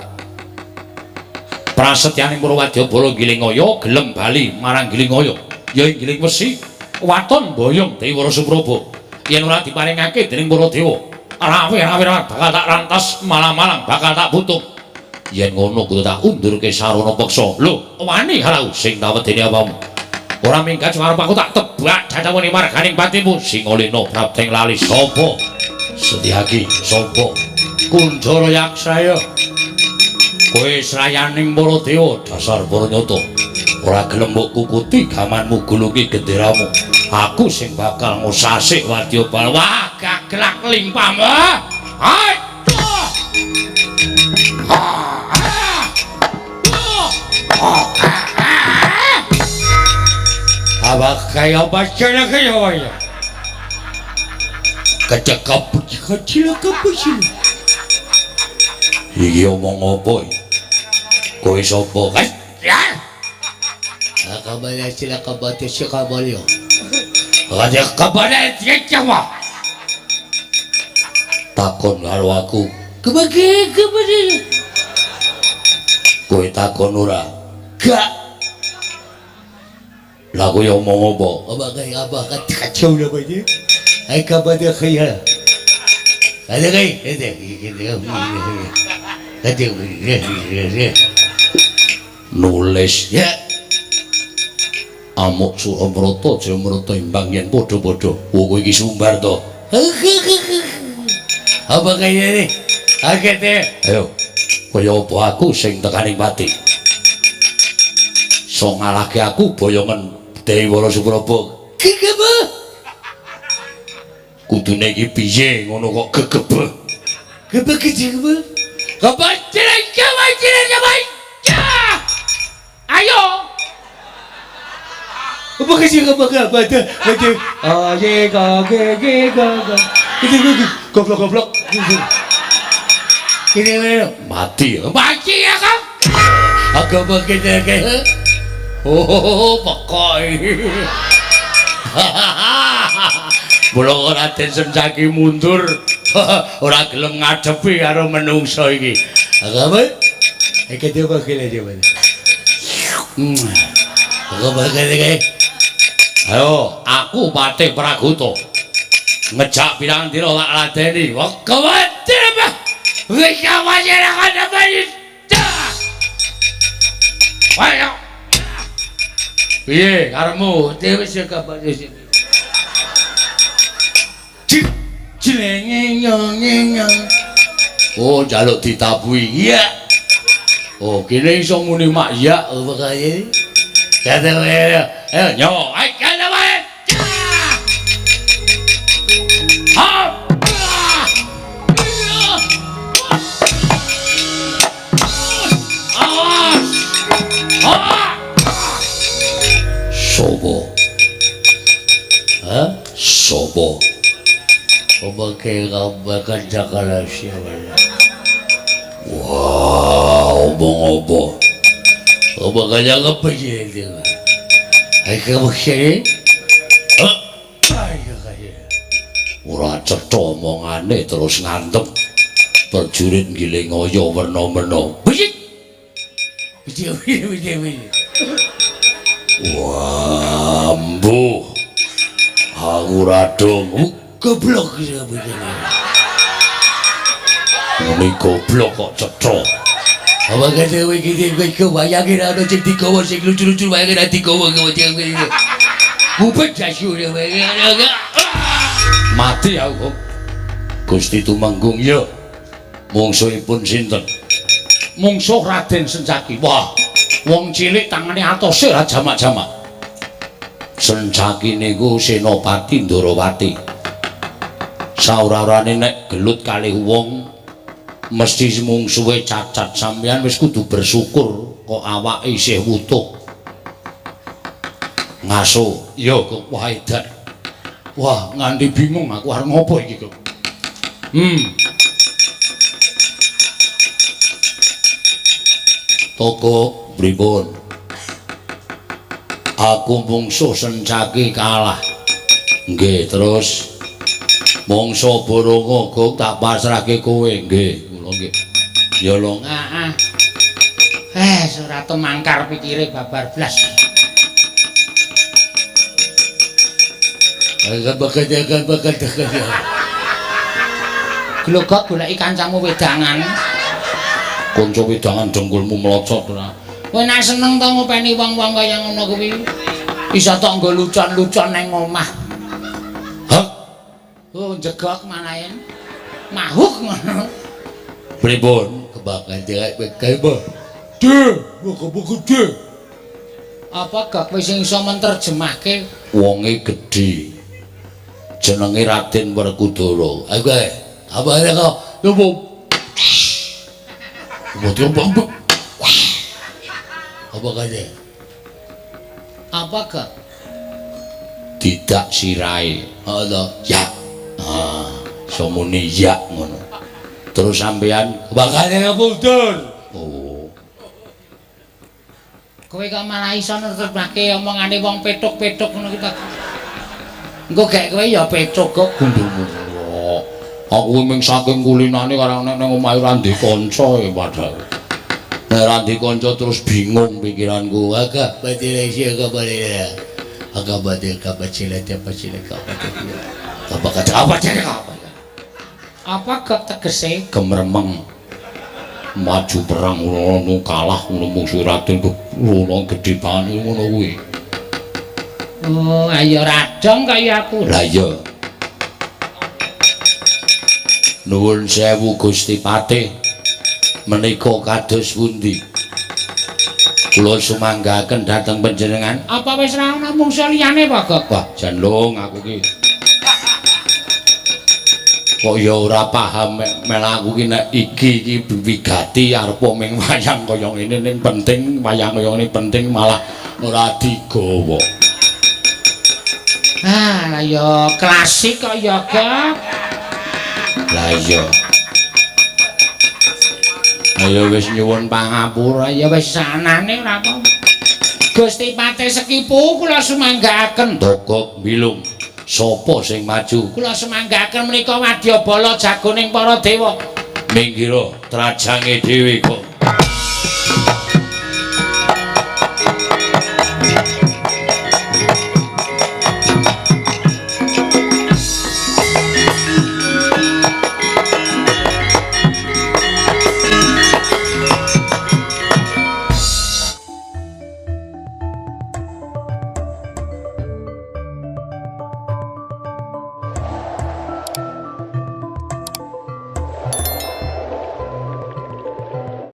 Prasetyaning para wadyabala Ngiling Aya gelem bali marang Ngiling Aya. Ya ing Giling Wesi waton mboyong Dewa Supraba. Yen ora diparingake dening para dewa, rawe-rawe bakal tak rantas, malang-malang bakal tak butuh. Yen ngono kudu tak undurke sarana peksa. Lho, wani halau sing tak wedeni apamu. Ora minggat arep aku tak tebak dadawane marganing patimu. Singalena prapteng lali sapa? Setyaki sapa? Kunjara Yaksaya. Kowe srayaning para dewa dasar para nyata. Ora gelem mbok kukuti gamanmu gulungi genderamu. Aku sing bakal ngusasik wadyabala. Wah, gaglak limpamu. Hai. Abah kaya baca kaya waya. Kecekap kecil kecil. Iki omong apa iki? Kowe sapa? Ya. Akabala sila kabate sikabalyo. Raja kabale tiyawa. Takon karo aku. Kebagi kebagi. Kowe takon ora? Gak. Lah kowe omong apa? Abah abah kacau lah baje. Ai kabade khaya. Ada kai? Ada. Ada. Nulis ya. Amuk Suramrata Jayamrata imbang yen padha-padha. Wo kowe iki sumbar to. Apa kaya ini? Akete. Ayo. Kaya apa aku sing tekaning pati? So ngalahke aku boyongan Dewi Wara Supraba. Gegebeh. Kudune iki piye ngono kok gegebeh? Gebeh gegebeh. Kebaciran kebaciran kebaciran. Ayo. Apa kecil apa apa ada ada. Ah ye ga ge ge ga ga. Itu goblok goblok. Ini mati ya. Mati ya kan? Agak begini ke. Oh, pokoi. Mula Raden Sencaki mundur, ora gelem ngadepi karo menungso iki. Agak apa? Iki coba kene coba. Agak begini ke. Ayo, aku Patih Pragoto. Ngejak pirang dina tak ladeni. Kewati apa? Wis ayo. Piye karepmu? Dhewe sing kabar sing. Jenenge nyong. Oh, njaluk ditabuhi. Iya. Oh, kene iso muni mak ya apa kae? Kate ayo nyo. Ayo kene wae. Ha. Awas. Sopo? Hah? Sopo? Oke, kabakan sakala siapa? Wah, omong apa? Obakan apa sih itu? Ayo kamu sini. Ayo kaya. Ora cetha omongane terus ngantem. Prajurit nggiling aya werna-werna. Becik. Becik, becik, becik. Wah, mbuh. Aku radong. Goblok sih begini. Muni goblok kok cetha. Apa kata kowe iki kowe bayangin ana sing digawa sing lucu-lucu bayangin ana digawa kowe iki. Mupet jasu kowe. Mati aku. Gusti Tumenggung ya. Mungsuhipun sinten? Mungsuh Raden Sencaki. Wah, wong cilik tangane atose ora jamak-jamak. Sencaki niku Senopati Ndorowati. Saura-urane nek gelut kalih wong mesti mungsuhe cacat. Sampeyan wis kudu bersyukur kok awake isih wutuh. Ngaso, ya kok wah edan. Wah, nganti bingung aku arep ngopo iki kok. Toko pripun? Aku mungsuh Sencaki kalah. Nggih, terus mungsuh Boronga gok tak pasrahke kowe. Nggih, kula nggih. Ya lho, heeh. Ora temangkar pikire babar blas. Glogok goleki kancamu wedangan. Kanca wedangan dengkulmu mlocot ora. Kowe nek seneng to ngopeni wong-wong kaya ngono kuwi. Isa tok nggo lucon-lucon nang omah. Hah? Oh, jegok malahen. Mahuk ngono. Pripun? Kebakan direk bekel. De, buku-buku de. Apa gak kowe sing iso menterjemahke? Wonge gedhe. Jenenge Raden Werkudara. Aku apa kok? Lho, apa? Apa kate? Apa gak? Tidak sirahe. Allah. Ya. Ah, iso muni ya ngono. Terus sampean bakane mundur. Oh. Kowe kok malah iso nerjemahke omongane wong petuk-petuk ngono ki ta. Engko gek kowe ya petuk kok gundulmu. Aku mung saking kulinane karo nek nang omahe ora ndek kanca ya padahal. Nek ora ndek kanca terus bingung pikiranku. Agak badhe sih agak badhe. Agak badhe kabacile bacile kabacile. Apa kata apa cek apa? Apa gak tegese gemeremeng maju perang ngono kalah ngono mungsuh Raden ngono gedhe banget ngono kuwi. Oh, ayo radong kaya aku. Lah iya. Nuwun sewu Gusti Patih, menika kados pundi? Kula sumanggaken dhateng panjenengan. Apa wis ra ana mungsuh liyane apa, Gok? Wah, jan lung aku ki. Kok ya ora paham mel aku ki nek iki iki wigati arepa ming wayang kaya ngene ning penting wayang kaya ngene penting malah ora digawa. Ah, lah ya klasik kok ya, Gok. Lah iya. Ayo wis nyuwun pangapura Ya wis sanane ora apa. Gusti Patih Sekipu kula sumanggaaken. Dogok bilung. Sapa sing maju? Kula sumanggaaken menika wadyabala jagoning para dewa. Minggiro trajange dhewe kok.